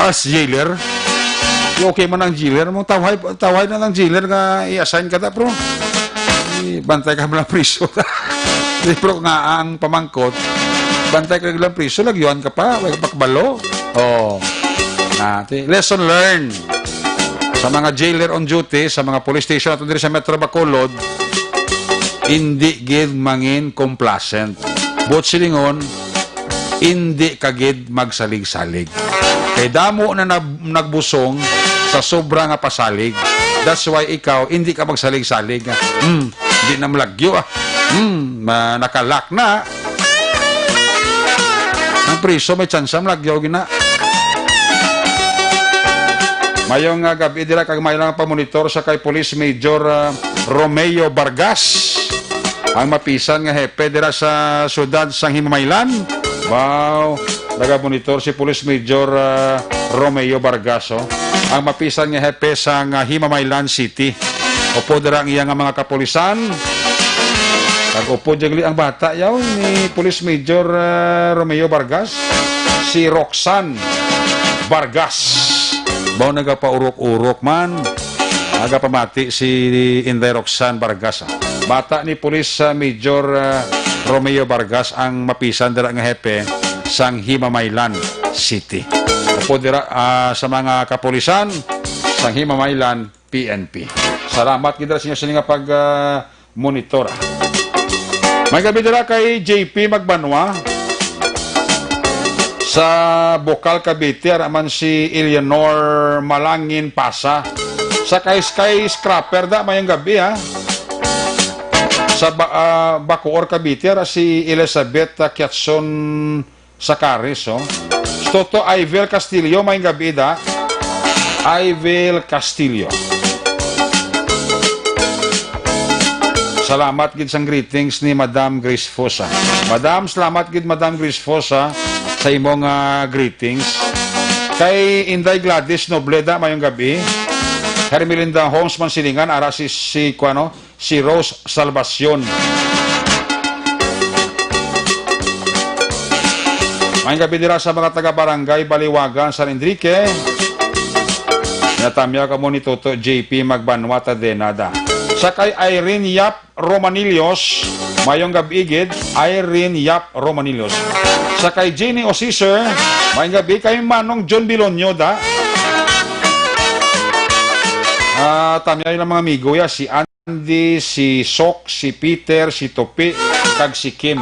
as jailer. Okay man ang jailer. Mong tawhay, tawhay na ng jailer nga i-assign ka ta, bro. Di, bantay ka lang priso. Di, bro, nga ang pamangkot, bantay ka lang priso, lagyuan ka pa, way ka pakbalo. Oh. Ah, ti-, lesson learned. Sa mga jailer on duty, sa mga police station ato diri sa Metro Bacolod, hindi gid mangin complacent. Buot silingon, hindi ka gid magsalig-salig. Kay damo na nab-, nagbusong sa sobra nga pasalig. That's why ikaw, hindi ka magsalig-salig. Hmm, di na malagyo, ah. Hmm, ma-, nakalak na. Ang priso may tsansa malagyo gina. Mayong, ah, gabi dira kag may lang pamonitor sa kay Police Major, ah, Romeo Vargas, ang mapisan nga hepe dira sa siyudad sang Himamaylan. Wow, nagamonitor si Police Major, ah, Romeo Vargas, oh, ang mapisan nga hepe sang, ah, Himamaylan City. Upo dira ang iya nga mga kapulisan. Kag upo jengli ang bata yaw ni Police Major, ah, Romeo Vargas, si Roxanne Vargas. Baw nagapaurok-urok man. Nagapamati si Inday Roxanne Vargas, ah. Bata ni Police, ah, Major, ah, Romeo Vargas ang mapisan dira nga hepe sang Himamaylan City. Upo dira, ah, sa mga kapulisan sang Himamaylan P N P. Salamat gid dira sa inyo sini nga pag, ah, monitor. May gabi dira kay J P Magbanwa sa Bocal, Cavite, ara man si Eleanor Malangin Pasa. Sa kay skyscraper da, mayong gabi, ha. Sa ba, ah, Bacoor, Cavite, ara si Elizabeth, ah, Kiatson Sacaris, oh. Toto Ivel Castillo, may gabi da. Ivel Castillo. Salamat gid sang greetings ni Madam Grace Fosa. Madam, salamat gid, Madam Grace Fosa, sa imong, ah, greetings. Kay Inday Gladys Noble da, mayong gabi. Hermelinda Holmes Mansilingan, ara si, si, kuano, si Rose Salvacion. Mayong gabi dira sa mga taga Barangay Baliwagan, San Enrique. Natamyaw kamo ni Toto J P Magbanwa ta Denada. Sa kay Irene Yap Romanillos, mayong gabi gid, Irene Yap Romanillos. Sa kay Jenny Osiser, mayong gabi kay Manong John Bilonyo da. Ah, tamyaw lang mga amigo ya, si Andy, si Sok, si Peter, si Topi, kag si Kim.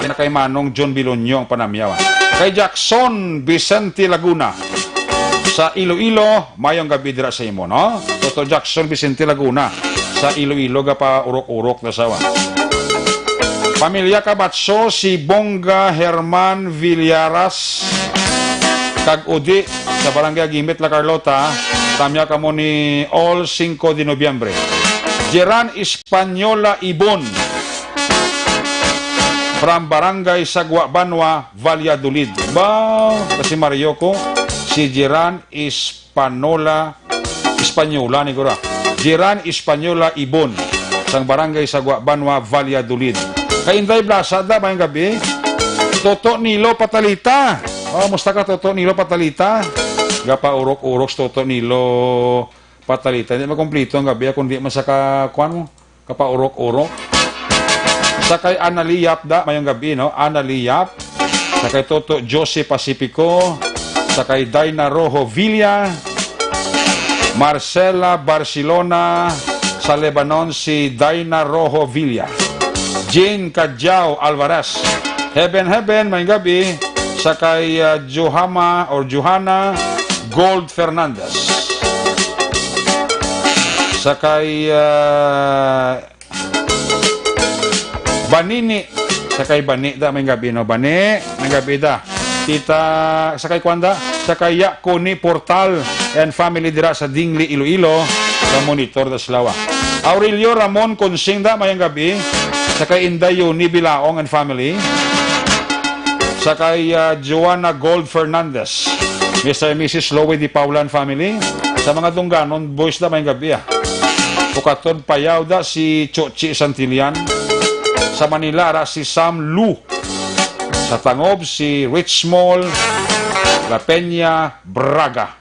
Yan na kay Manong John Bilonyo ang panamyaw. Kay Jackson Vicente Laguna sa Iloilo, mayong gabi dira sa imo, no? Toto Jackson Vicente Laguna sa Iloilo, gapaurok-urok na sawa. Pamilya Kabatso, si Bongga Herman Villaras kag Udi sa Barangay Agimit, La Carlota, tamyaw kamo ni All Cinco de Noviembre. Jeran Española Ibon from Barangay Sagwa Banwa, Valladolid. Ba, kasi Mario ko, si Jeran Espanola, Espanyola ni gura. Jeran Espanyola Ibon, sang Barangay Sagwa Banwa, Valladolid. Kay Inday Blasa da, mayong gabi. Toto Nilo Patalita. Oh, musta ka, Toto Nilo Patalita? Gapaurok-urok si Toto Nilo Patalita. Hindi makumplito ang gabi, kundi man sa ka-, kuwan mo, kapaurok-urok. Sa kay Anali Yap da, mayong gabi, no? Anali Yap. Sa kay Toto Jose Pacifico. Sa kay Dina Rojo Villa. Marcela Barcelona. Sa Lebanon, si Dina Rojo Villa. Jane Cadiao Alvarez. Heaven, heaven, mayong gabi. Sa kay, ah, Johama or Johanna Gold Fernandez. Sa kay, ah, Banini. Sa kay Bani, da, mayong gabi, no? Bani, mayong gabi, da. Tita, sa kay Kwanda, sa kay Ya Kuni Portal and family dira sa Dingli, Iloilo, sa monitor da sila, ah. Aurelio Ramon Consing, da, mayong gabi. Sa kay Inday Yuni Bilaong and family. Sa kay, ah, Joanna Gold Fernandez. Mister and Missus Lowy Di Paula and family. Sa mga Dungganon boys, da, mayong gabi, ah. Pukaton Payaw da si Chochi Santillan. Sa Manila, ara si Sam Lu. Sa Tangob, si Rich Small La Peña Braga.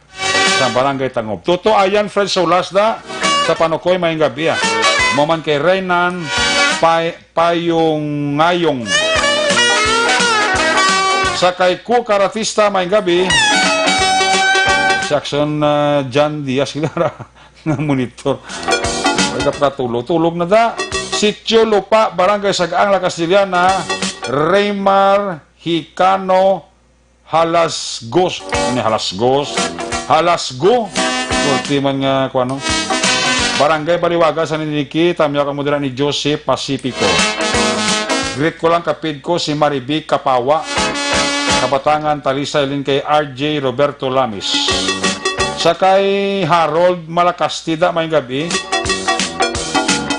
Sa Barangay Tangob. Toto Ayan Fred Solas da. Sa Panukoy, mayong gabi, ah. Maman kay Reynan Pay-, Payungayong. Sa kay Ku Karatista, mayong gabi. Si Action, ah, John Diaz, nga monitor. Ay, kapatulog. Tulog na da. Sitio Lupa, Barangay Sagaang, La Castellana, Raymar Hicano Halasgos. Ano yung Halasgos? Halasgo. Kurti man nga, kung ano. Barangay Baliwaga, San Enrique, tamya ka mo dira ni Joseph Pacifico. Greet ko lang kapid ko si Marivic Kapawa. Kabatangan, Talisay, lin kay R J Roberto Lamis. Sa kay Harold Malacastida, mayong gabi.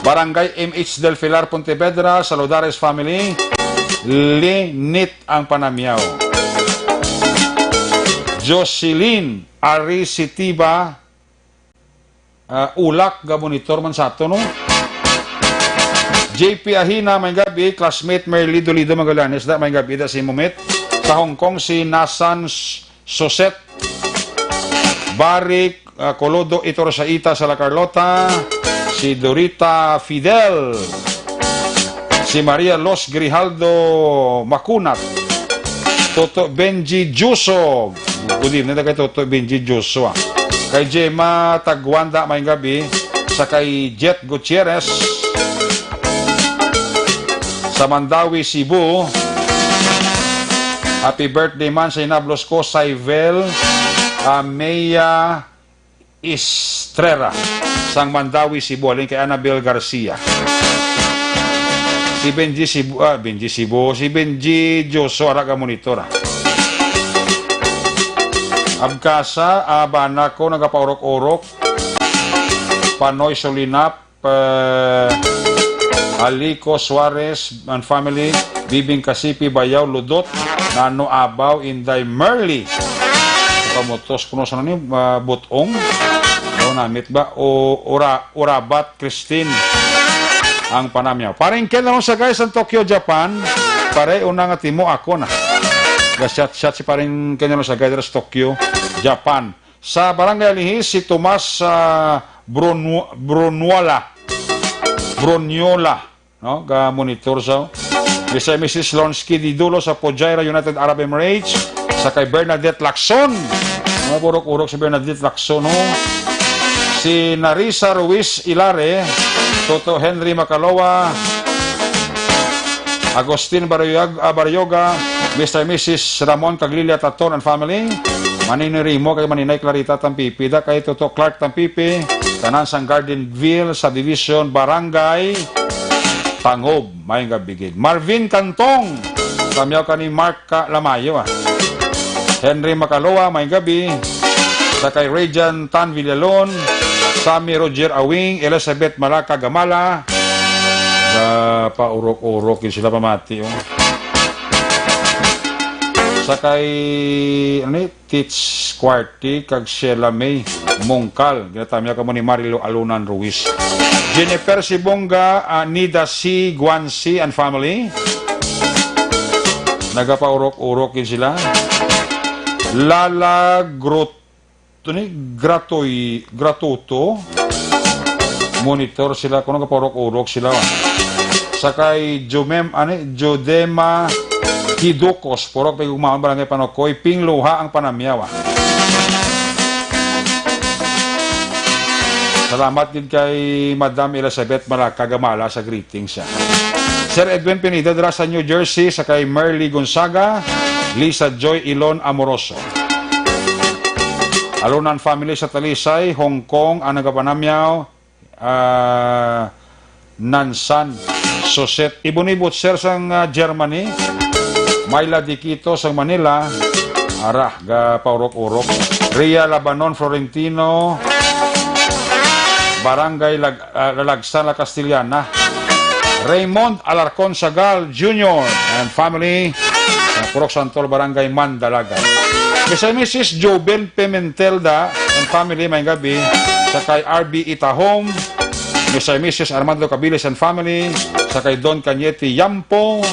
Barangay M H Del Pilar, Pontevedra, Saludares family, linit ang panamyaw. Jocelyn Arisitiba, ah, Ulak, ga monitor man sa ato, no? J P Ahina, mayong gabi, classmate Merly Dolido Magallanes, da, mayong gabi, da, si Mumit. Sa Hong Kong, si Nasan S-, Soset, Barik, ah, Colodo Itorsaita sa La Carlota, si Dorita Fidel, si Maria Los Grijaldo Macunat, Toto Benji Juso. Good evening na kay Toto Benji Juso, ah. Kay Gemma Tagwanda, mayong gabi. Sa kay Jet Gutierrez. Sa Mandawi, Cebu. Happy birthday man sa hinablos ko, Saivel Ameya Estrera, sang Mandawi, Cebu, halin kay Annabel Garcia. Si Benji Cebu, ah, Benji Cebu, si Benji Joso, ara ga monitor, ah. Abkasa, ah, bana ko nagapaurok-urok. Panoy Solinap, eh, Alico Suarez and family, Bibing Kasipi, Bayaw, Ludot, Nano Abaw, Inday Merly. Pamutos kuno sa ni, ah, Butong. O namit ba? O ura, Urabat Christine ang panamyaw. Paring Ken Alonso, guys, ang Tokyo, Japan. Pare, una nga timo ako na. Ga-shot-shot si paring Ken Alonso, guys, sa Tokyo, Japan. Sa Barangay Alihis, si Tomas, ah, Brunu-, Brunuala. Bruniola, no? Ga-monitor sa Mister and Missus Lonsky Didulo sa Fujairah, United Arab Emirates, sa kay Bernadette Lacson. Mga purok-urok si Bernadette Lacson, no? Si Narisa Ruiz Ilare, Toto Henry Macaloa, Agustin Barriog-, ah, Barrioga, Mister and Missus Ramon Caglilia Taton and family. Manini Rimo kay Maninay Clarita Tampipi, da kay Toto Clark Tampipi, tanan sang Gardenville Subdivision, Barangay Tangob. Maayong gabi gid. Marvin Cantong, tamyaw ka ni Mark ka Lamayo, ah. Henry Macaloa, maayong gabi. Sa kay Rejan Tan Villalon, Sammy Roger Awing, Elizabeth Malaka Gamala. Ga paurok-urok gid sila pamati, oh. Sa kay, ano ni? Tits Quarty kag Sheila May Mongkal. Ginatamya kamo ni Marilo Alunan Ruiz. Jennifer Sibonga, ah, Nida C. Guanci and family. Nagapaurok-urok gid sila. Lala Grot-, to ni? Gratoy, Gratuto. Monitor sila, kuno gapaurok-urok sila. Sa kay Jumem, ani, Judema Hidukos, purok Pigugmaon, Barangay Panokoy, Pingluha ang panamyaw, ah. Salamat gid kay Madam Elizabeth Malaka Gamala sa greetings, ah. Sir Edwin Pineda dira sa New Jersey, sa kay Merly Gonzaga, Lisa Joy Ilon Amoroso. Alunan family sa Talisay, Hong Kong, ang nagapanamyaw, ah, Nansan, Suset, Ibon-Ibot, Sir, sang, ah, Germany, Myla Diquito sang Manila, ara, gapaurok-urok, Ria Labanon Florentino, Barangay Lag-, ah, Lalagsan, La Castellana, Raymond Alarcon Sagal Junior and family, sa Purok Santol, Barangay Mandalagan. Mister and Missus Joven Pimentelda and family, maayong gabi. Sa kay R B Itahom, Mister and Missus Armando Cabilis and family. Sa kay Don Cañete Yampo.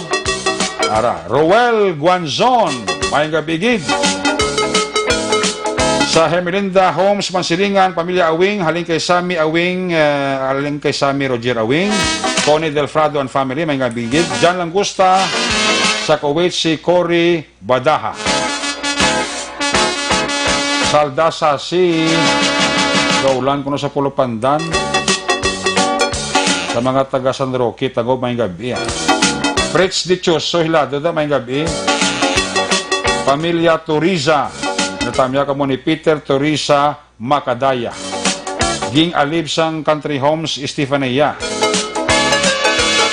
Ara, Roel Guanzon, maayong gabi gid. Sa Hermelinda Homes, Mansilingan, pamilya Awing, halin kay Sammy Awing, eh, halin kay Sammy Roger Awing, Connie Delfrado and family, maayong gabi gid. John Langusta, sa Kuwait, si Cory Badaha. Salda sa si Daulan kuno sa Pulupandan. Sa mga taga San Roque, Tagob, maayong gabi, ah. Fritz Dichoso, Hilado da, maayong gabi. Pamilya Toriza, natamya kamo ni Peter Toriza Macadaya. Ging Alib sang Country Homes, Estefania.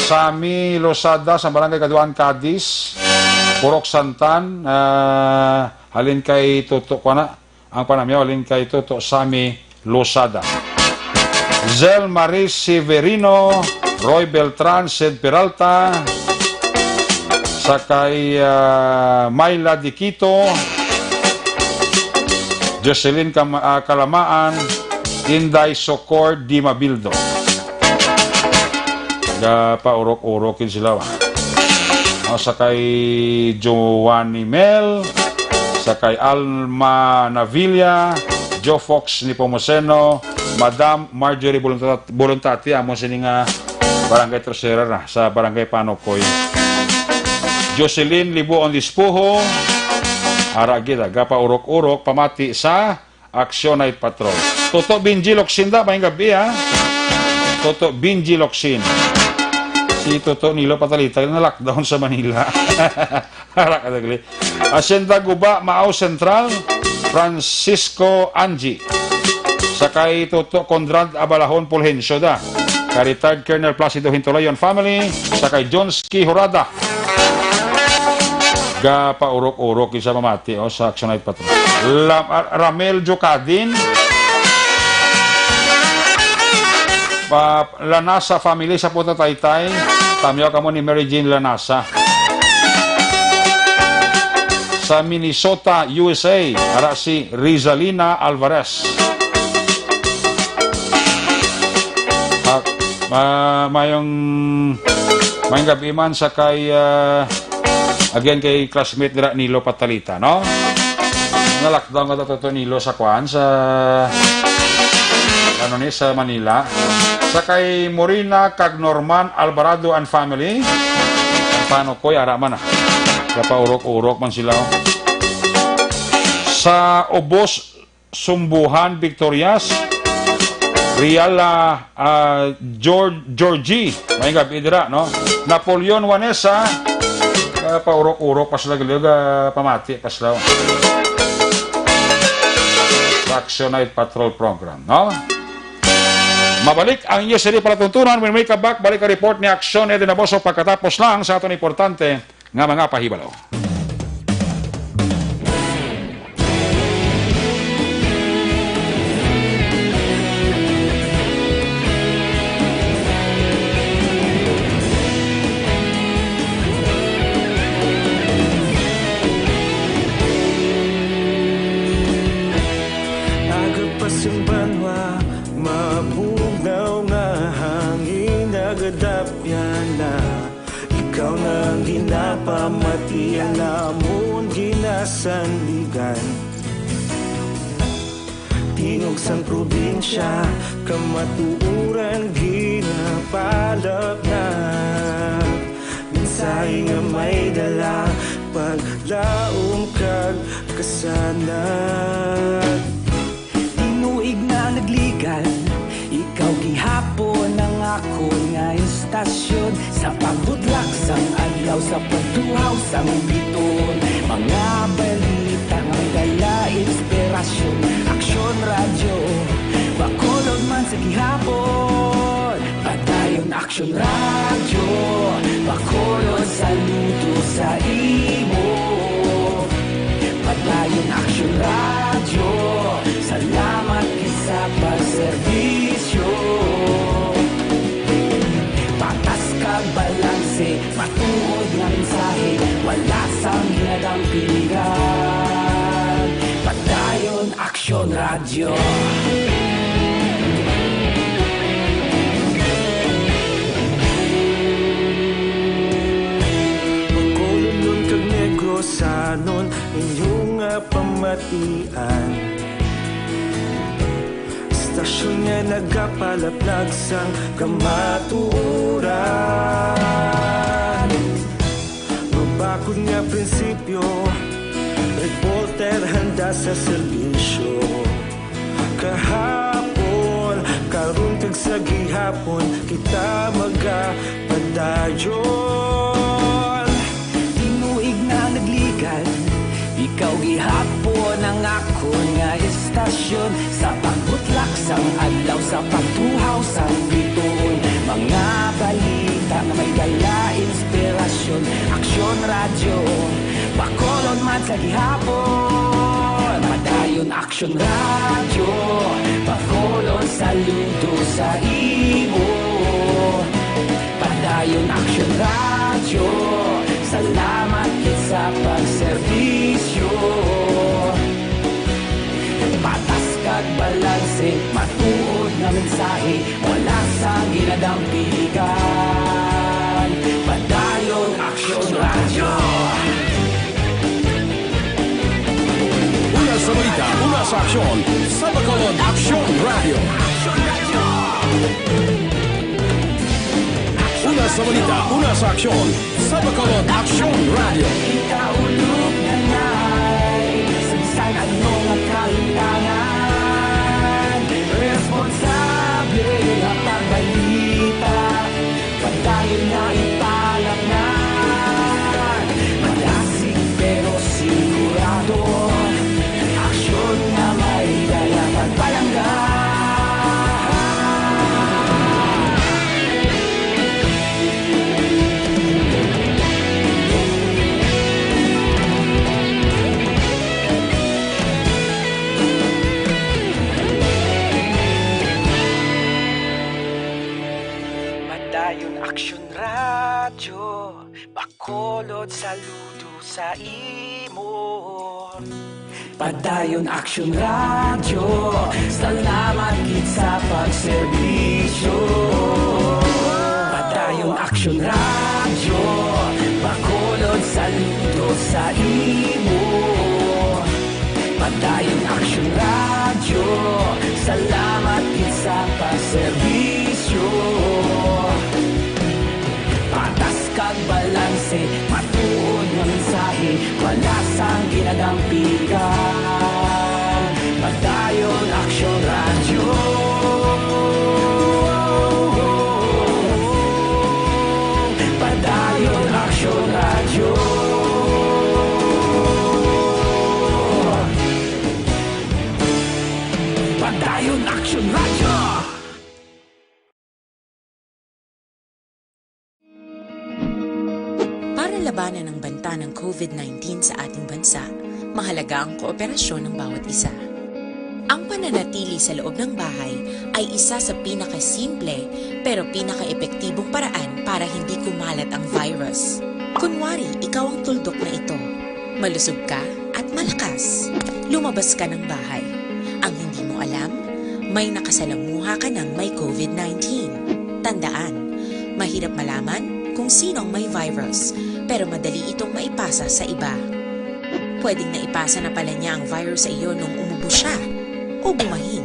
Sammy Losada sa Barangay Kaduan, Cadiz. Purok Santan, ah, halin kay Toto, kuana, ang panamyaw, halin kay Toto Sammy Losada. Zel Marie Severino, Roy Beltran, Sid Peralta, sa kay, ah, Myla Diquito, Jocelyn Cam-, ah, Calamaan, Inday Socor Di Mabildo. Gapaurok-urok gid sila, ah. O, sa kay Giovanni Mel, sa kay Alma Navilla, Joe Fox Nepomuceno, Madam Marjorie Voluntat-, Voluntati, amo sini nga barangay treasurer na sa Barangay Panokoy. Jocelyn Libuon Dispuho, ara gid, ah, gapaurok-urok pamati sa Action Night Patrol. Toto Benji Locsin da, maayong gabi, ha? Toto Benji Locsin. Si Toto Nilo Patalita, na-lockdown sa Manila. Ara ka dagli. Hacienda Guba, Maao Central, Francisco Angie. Sa kay Toto Conrad Abalahon Fulgencio da. Kay retired Colonel Placido Hintulayon family. Sa kay Jones Kihorada. Gapaurok-urok isa mamati, oh, sa Action Night Patrol. Lam-, ah, Ramel Jocadin. Ah, Lanasa family sa Puta Taytay. Tamyaw kamo ni Mary Jane Lanasa. Sa Minnesota, U S A, ara si Rizalina Alvarez. Ah, ma-, mayong, mayong gabi man sa kay, ah, again kay classmate dira Nilo Patalita, no? Na-lockdown ka to, to Nilo, sa kwan, sa, ano ni, sa Manila. Sa kay Morina kag Norman Alvarado and family. Paano ko, ara man, ah. Napaurok-urok man sila, oh. Sa Ubos, Sumbuhan, Victorias, Real, ah, ah, George, Georgie. May gabi dira, no? Napoleon, Vanessa. Ah, paurok-urok pa sila, galig, ah, pamati pa sila. Sa Action Night Patrol Program, no? Mabalik ang inyo sini palatuntunan when we come back. Balik ang report ni Action Eddie Naboso pagkatapos lang sa aton importante nga mga pahibalo. Aga pa sing banwa, mabugnaw nga hangin nagadapyan na. Ikaw na ang ginapamati, ang amon ginasandigan. Tingog sang probinsya, kamatuoran ginapalapnag. Mensahe nga may dala, paglaom kag kasanag. Tinuig na nagligal, ikaw gihapon ang akon nga istasyon. Sa pagbutlak sang adlaw, sa pagtuhaw sang biton, mga balita nga may dala inspirasyon. Aksyon Radyo, Bacolod man sa gihapon. Padayon Aksyon Radyo, Bacolod, saludo sa imo. Padayon Aksyon Radyo, salamat gid sa pagserbisyo. Patas kag balanse, matuod nga mensahe, wala sang ginadampingan. Padayon Aksyon Radyo. Bacolodnon kag Negrosanon, inyo nga pamatian. Istasyon nga nagapalaplag sang kamatuoran. Mabakod nga prinsipyo, reporter handa sa serbisyo. Kahapon, karon kag sa gihapon, kita magapadayon. Tinuig na nagligal, ikaw gihapon ang akon nga istasyon. Sa pagbutlak sang adlaw, sa pagtuhaw sang bituon, mga balita nga may dala inspirasyon. Aksyon Radyo, Bacolod man sa gihapon. Padayon Aksyon Radyo, Bacolod, saludo sa imo. Padayon Aksyon Radyo, salamat gid sa pagserbisyo. Patas kag balanse, matuod nga mensahe, wala sang ginadampingan. Padayon Aksyon Radyo. Una sa balita, una sa aksyon, sa Bacolod Aksyon Radyo. Una sa balita, una sa aksyon, sa Bacolod Aksyon Radyo. Ikaulog na na'y sa bisan ano nga kalintangan. Responsable nga pagbalita, padayon na ipalapngan. Madasig pero sigurado, aksyon nga may dala pagpalangga. Action Radyo, Bacolod, saludo sa imo. Padayon Action Radyo, salamat gid sa pagserbisyo. Padayon Action Radyo, Bacolod, saludo sa imo. Padayon Action Radyo, salamat gid sa pagserbisyo. Patas kag balanse, matuod nga mensahe, wala sang ginadampigan. Padayon Action Radyo. Padayon Action Radyo. Padayon Action Radyo. Para labanan ang banta ng COVID nineteen sa ating bansa, mahalaga ang kooperasyon ng bawat isa. Ang pananatili sa loob ng bahay ay isa sa pinakasimple pero pinakaepektibong paraan para hindi kumalat ang virus. Kunwari, ikaw ang tuldok na ito. Malusog ka at malakas. Lumabas ka ng bahay. Ang hindi mo alam, may nakasalamuha ka ng may COVID nineteen. Tandaan, mahirap malaman kung sino ang may virus, pero madali itong maipasa sa iba. Pwedeng naipasa na pala niya ang virus sa iyo nung umubo siya o bumahin.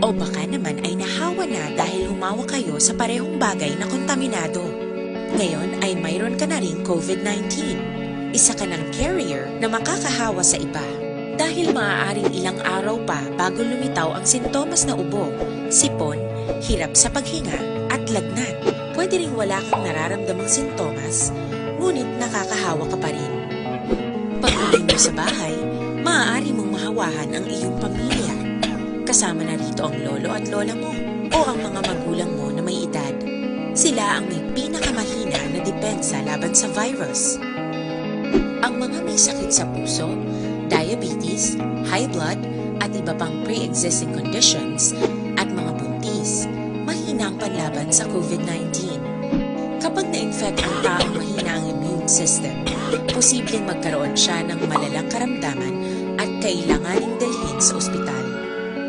O baka naman ay nahawa na dahil humawak kayo sa parehong bagay na kontaminado. Ngayon ay mayroon ka na ring COVID nineteen. Isa ka ng carrier na makakahawa sa iba. Dahil maaaring ilang araw pa bago lumitaw ang sintomas na ubo, sipon, hirap sa paghinga, at lagnat. Pwede ring wala kang nararamdamang sintomas, ngunit nakakahawa ka pa rin. Pag-uwi mo sa bahay, maaari mong mahawahan ang iyong pamilya. Kasama na rito ang lolo at lola mo o ang mga magulang mo na may edad. Sila ang may pinakamahina na depensa laban sa virus. Ang mga may sakit sa puso, diabetes, high blood, at iba pang pre-existing conditions, at mga buntis, mahina ang panlaban sa COVID nineteen. Kapag na-infect ang taong mahina ang immune system, posibleng magkaroon siya ng malalang karamdaman at kailanganing dalhin sa ospital.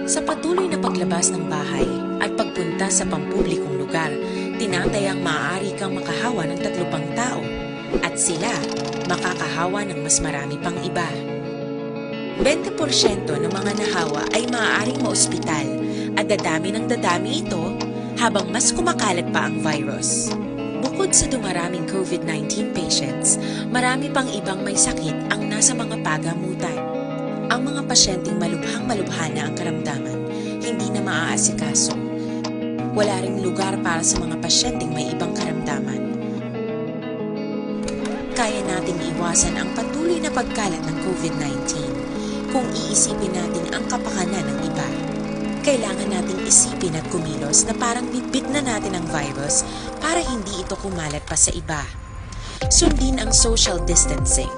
Sa patuloy na paglabas ng bahay at pagpunta sa pampublikong lugar, tinatayang maaari kang makahawa ng tatlo pang tao at sila makakahawa ng mas marami pang iba. Bente porsyento ng mga nahawa ay maaaring maospital at dadami ng dadami ito habang mas kumakalat pa ang virus. Bukod sa dumaraming COVID nineteen patients, marami pang ibang may sakit ang nasa mga pagamutan. Ang mga pasyenteng malubhang-malubha na ang karamdaman, hindi na maaasikaso. Wala ring lugar para sa mga pasyenteng may ibang karamdaman. Kaya nating iwasan ang patuloy na pagkalat ng COVID nineteen kung iisipin natin ang kapakanan ng iba. Kailangan nating isipin at kumilos na parang bitbit na natin ang virus para hindi ito kumalat pa sa iba. Sundin ang social distancing.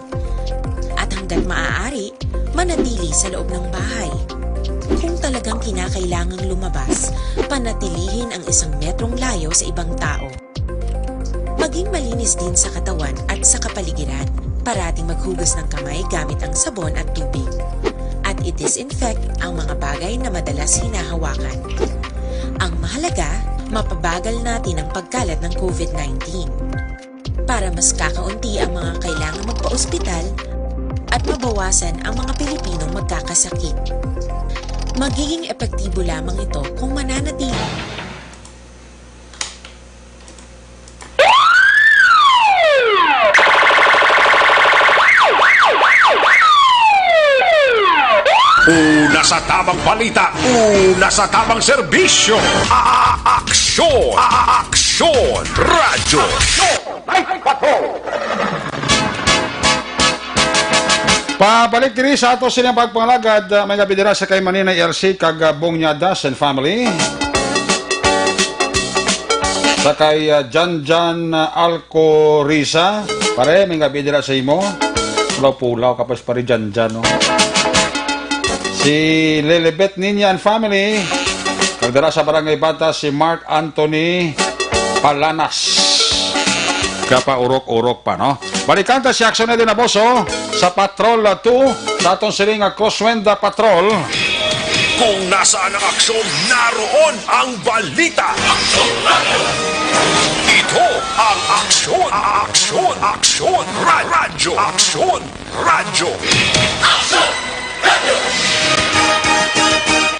At hanggat maaari, manatili sa loob ng bahay. Kung talagang kinakailangang lumabas, panatilihin ang isang metrong layo sa ibang tao. Maging malinis din sa katawan at sa kapaligiran. Parating maghugas ng kamay gamit ang sabon at tubig. At i-disinfect ang mga bagay na madalas hinahawakan. Ang mahalaga, mapabagal natin ang pagkalat ng COVID nineteen. Para mas kakaunti ang mga kailangang magpa-ospital at mabawasan ang mga Pilipinong magkakasakit. Magiging epektibo lamang ito kung mananatili. Una sa tamang balita, una sa tamang serbisyo. A-, a-, aksyon, a-, a-, aksyon, radyo. Aksyon, Night Patrol. Pabalik diri sa ato silang pagpangalagad, ah, may gabi dira sa kay Manina L C kag, ah, Bong Nyadas and family. Sa kay, ah, Janjan, ah, Alcorisa. Pare, may gabi dira sa imo. Pulaw-pulaw ka pa sa pare Janjan, no? Si Lilibet Ninya and family. Kag dira sa Barangay Bata, si Mark Anthony Palanas. Kapaurok-urok pa, no? Balikan ta si Aksyon Eddie Naboso sa Patrol two, sa aton siling nga Crosswind Patrol. Kung nasaan ang aksyon, naroon ang balita. Ito ang Aksyon, Aksyon, Aksyon, Ra-, Radyo, Aksyon, Radyo.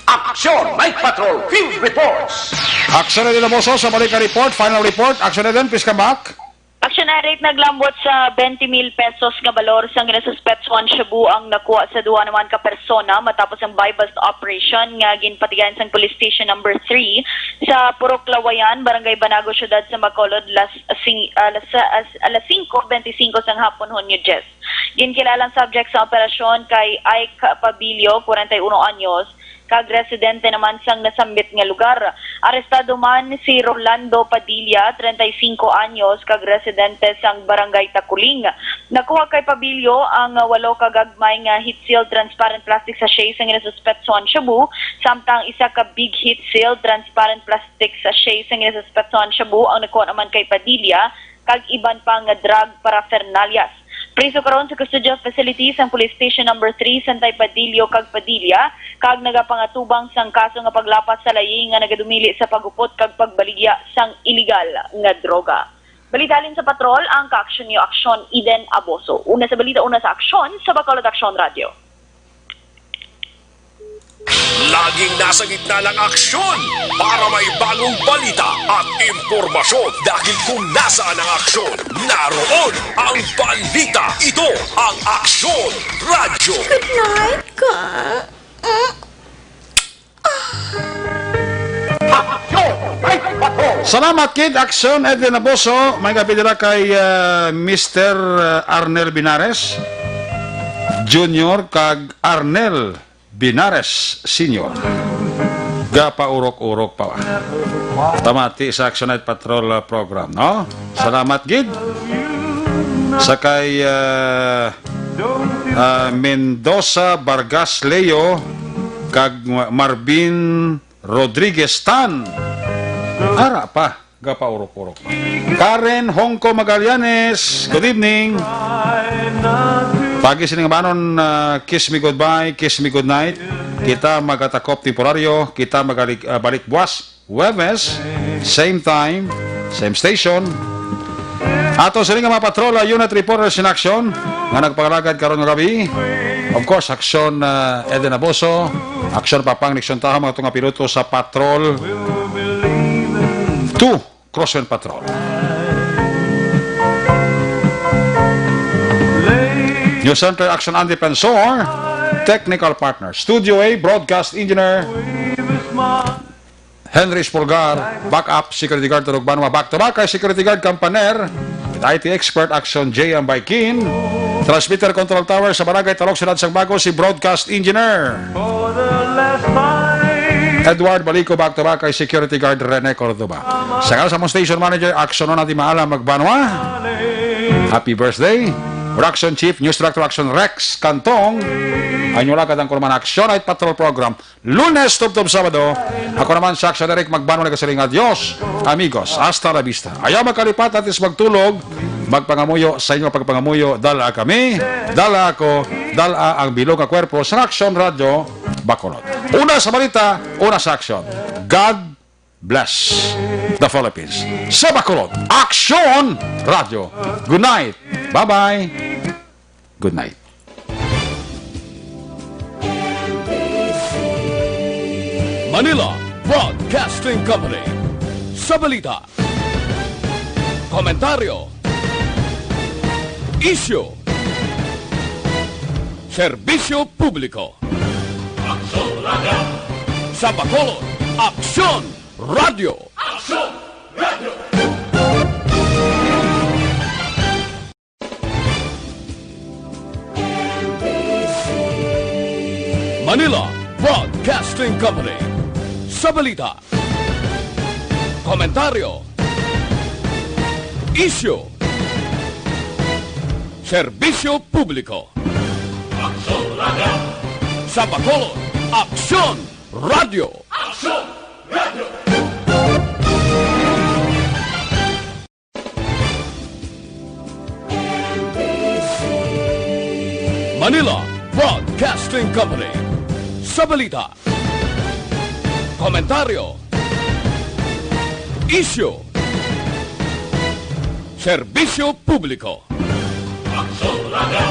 Aksyon, Night Patrol, Field Reports. Aksyon Eddie Naboso sa balik nga report, final report. Aksyon Eddie, please come back. Aksyon Eric, naglambot sa twenty mil pesos nga balor sang ginasuspetsuhan shabu ang nakuha sa duha naman ka persona matapos ang buy-bust operation nga ginpatigayon sang Police Station Number three sa Purok Lawayan, Barangay Banago, Siyudad sa Bacolod, las sing-, ah, las, ah, alas singko benti singko sang hapon, Hunyo diyes. Ginkilala ang subject sa operasyon kay Ike Pabilio, kwarenta y uno anyos, kag residente naman sang nasambit nga lugar. Arestado man si Rolando Padilla, treinta y cinco anyos, kag residente sang Barangay Taculing. Nakuha kay Pabilio ang walo ka gagmay nga heat-sealed transparent plastic sachet sang ginasuspetsuhan shabu, samtang isa ka big heat-sealed transparent plastic sachet sang ginasuspetsuhan shabu ang nakuha naman kay Padilla, kag iban pa nga drug paraphernalias. Priso karon sa custodial facility sang Police Station Number three, Santay Padillo kag Padilla, kag nagapangatubang sang kaso nga paglapas sa layi nga nagadumili sa paghupot kag pagbaligya sang iligal nga droga. Balita halin sa Patrol, ang kaaksyon niyo, Aksyon Eden Aboso. Una sa balita, una sa aksyon, sa Bacolod Aksyon Radio. Laging nasa gitna ng aksyon para may bagong balita at impormasyon. Dahil kung nasaan ang aksyon, naroon ang balita. Ito ang Aksyon Radyo. Good night, ka. Mm. Aksyon Night Patrol. Salamat, Kid. Aksyon, Edwin Aboso. May gabi dira kay, ah, Mister, ah, Arnel Binares Junior kag Arnel Binares Senior. Gapaurok-urok pa ba? Pamati sa Action Night Patrol, uh, program, no? Salamat gid. Sa kay, uh, uh, Mendoza Vargas Leo kag Marvin Rodriguez Tan. Ara pa. Gapaurok-urok. Karen Hongko Magallanes, good evening. Pagi sining banon, ah, kiss me goodbye, kiss me goodnight. Kita magatakop temporaryo, kita magalik, ah, balik buwas, Huwebes, same time, same station. Ato sini nga mga patrola, unit reporters in action, nga nagpangalagad karon nga gabi. Of course, aksyon, ah, Eden Aboso, aksyon Papang Nixon Taha, mga tunga piloto sa Patrol two. Crosswind Patrol. News Center, Action Andy Pensor. Technical partner, Studio A, broadcast engineer, Henry Espolgar, backup security guard, Turog Banwa, back to back kay security guard, Kampaner, with I T expert, Action J M Baikin, transmitter control tower sa Barangay Talok, Siyudad sang Bago, si broadcast engineer. Edward Balico, back to back kay security guard Rene Cordoba. Sa ngalan sa among station manager, Action Nona Di Maala Magbanwa. Happy birthday. Production Chief, News Director Action Rex Cantong. Ang inyong lagad ang Kurman Action Night Patrol Program. Lunes tubtob Sabado. Ako naman si Action Eric Magbanwa nagasiling, "Adios, amigos. Hasta la vista." Ayaw magkalipat, atis magtulog. Magpangamuyo sa inyo pagpangamuyo. Dala kami, dala ako, dala ang bilog nga kwerpo sa Action Radio Bacolod. Una sa balita, una sa aksyon. God bless the Philippines. Sa Bacolod, Action Radio. Good night. Bye-bye. Good night. Manila Broadcasting Company. Sa balita, komentaryo, isyu, serbisyo publiko. Aksyon Radio. Sa Bacolod, Aksyon Radio. Aksyon Radio. Manila Broadcasting Company. Sa balita, komentaryo, isyu, serbisyo publiko. Aksyon Radio. Sa Bacolod, Aksyon Radio. Aksyon Radio. Manila Broadcasting Company. Sa balita, komentaryo, isyu, serbisyo publiko. Aksyon Radio!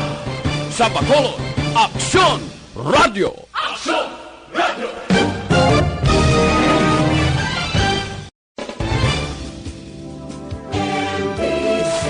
Sa Bacolod, Aksyon Radio! Aksyon Radio!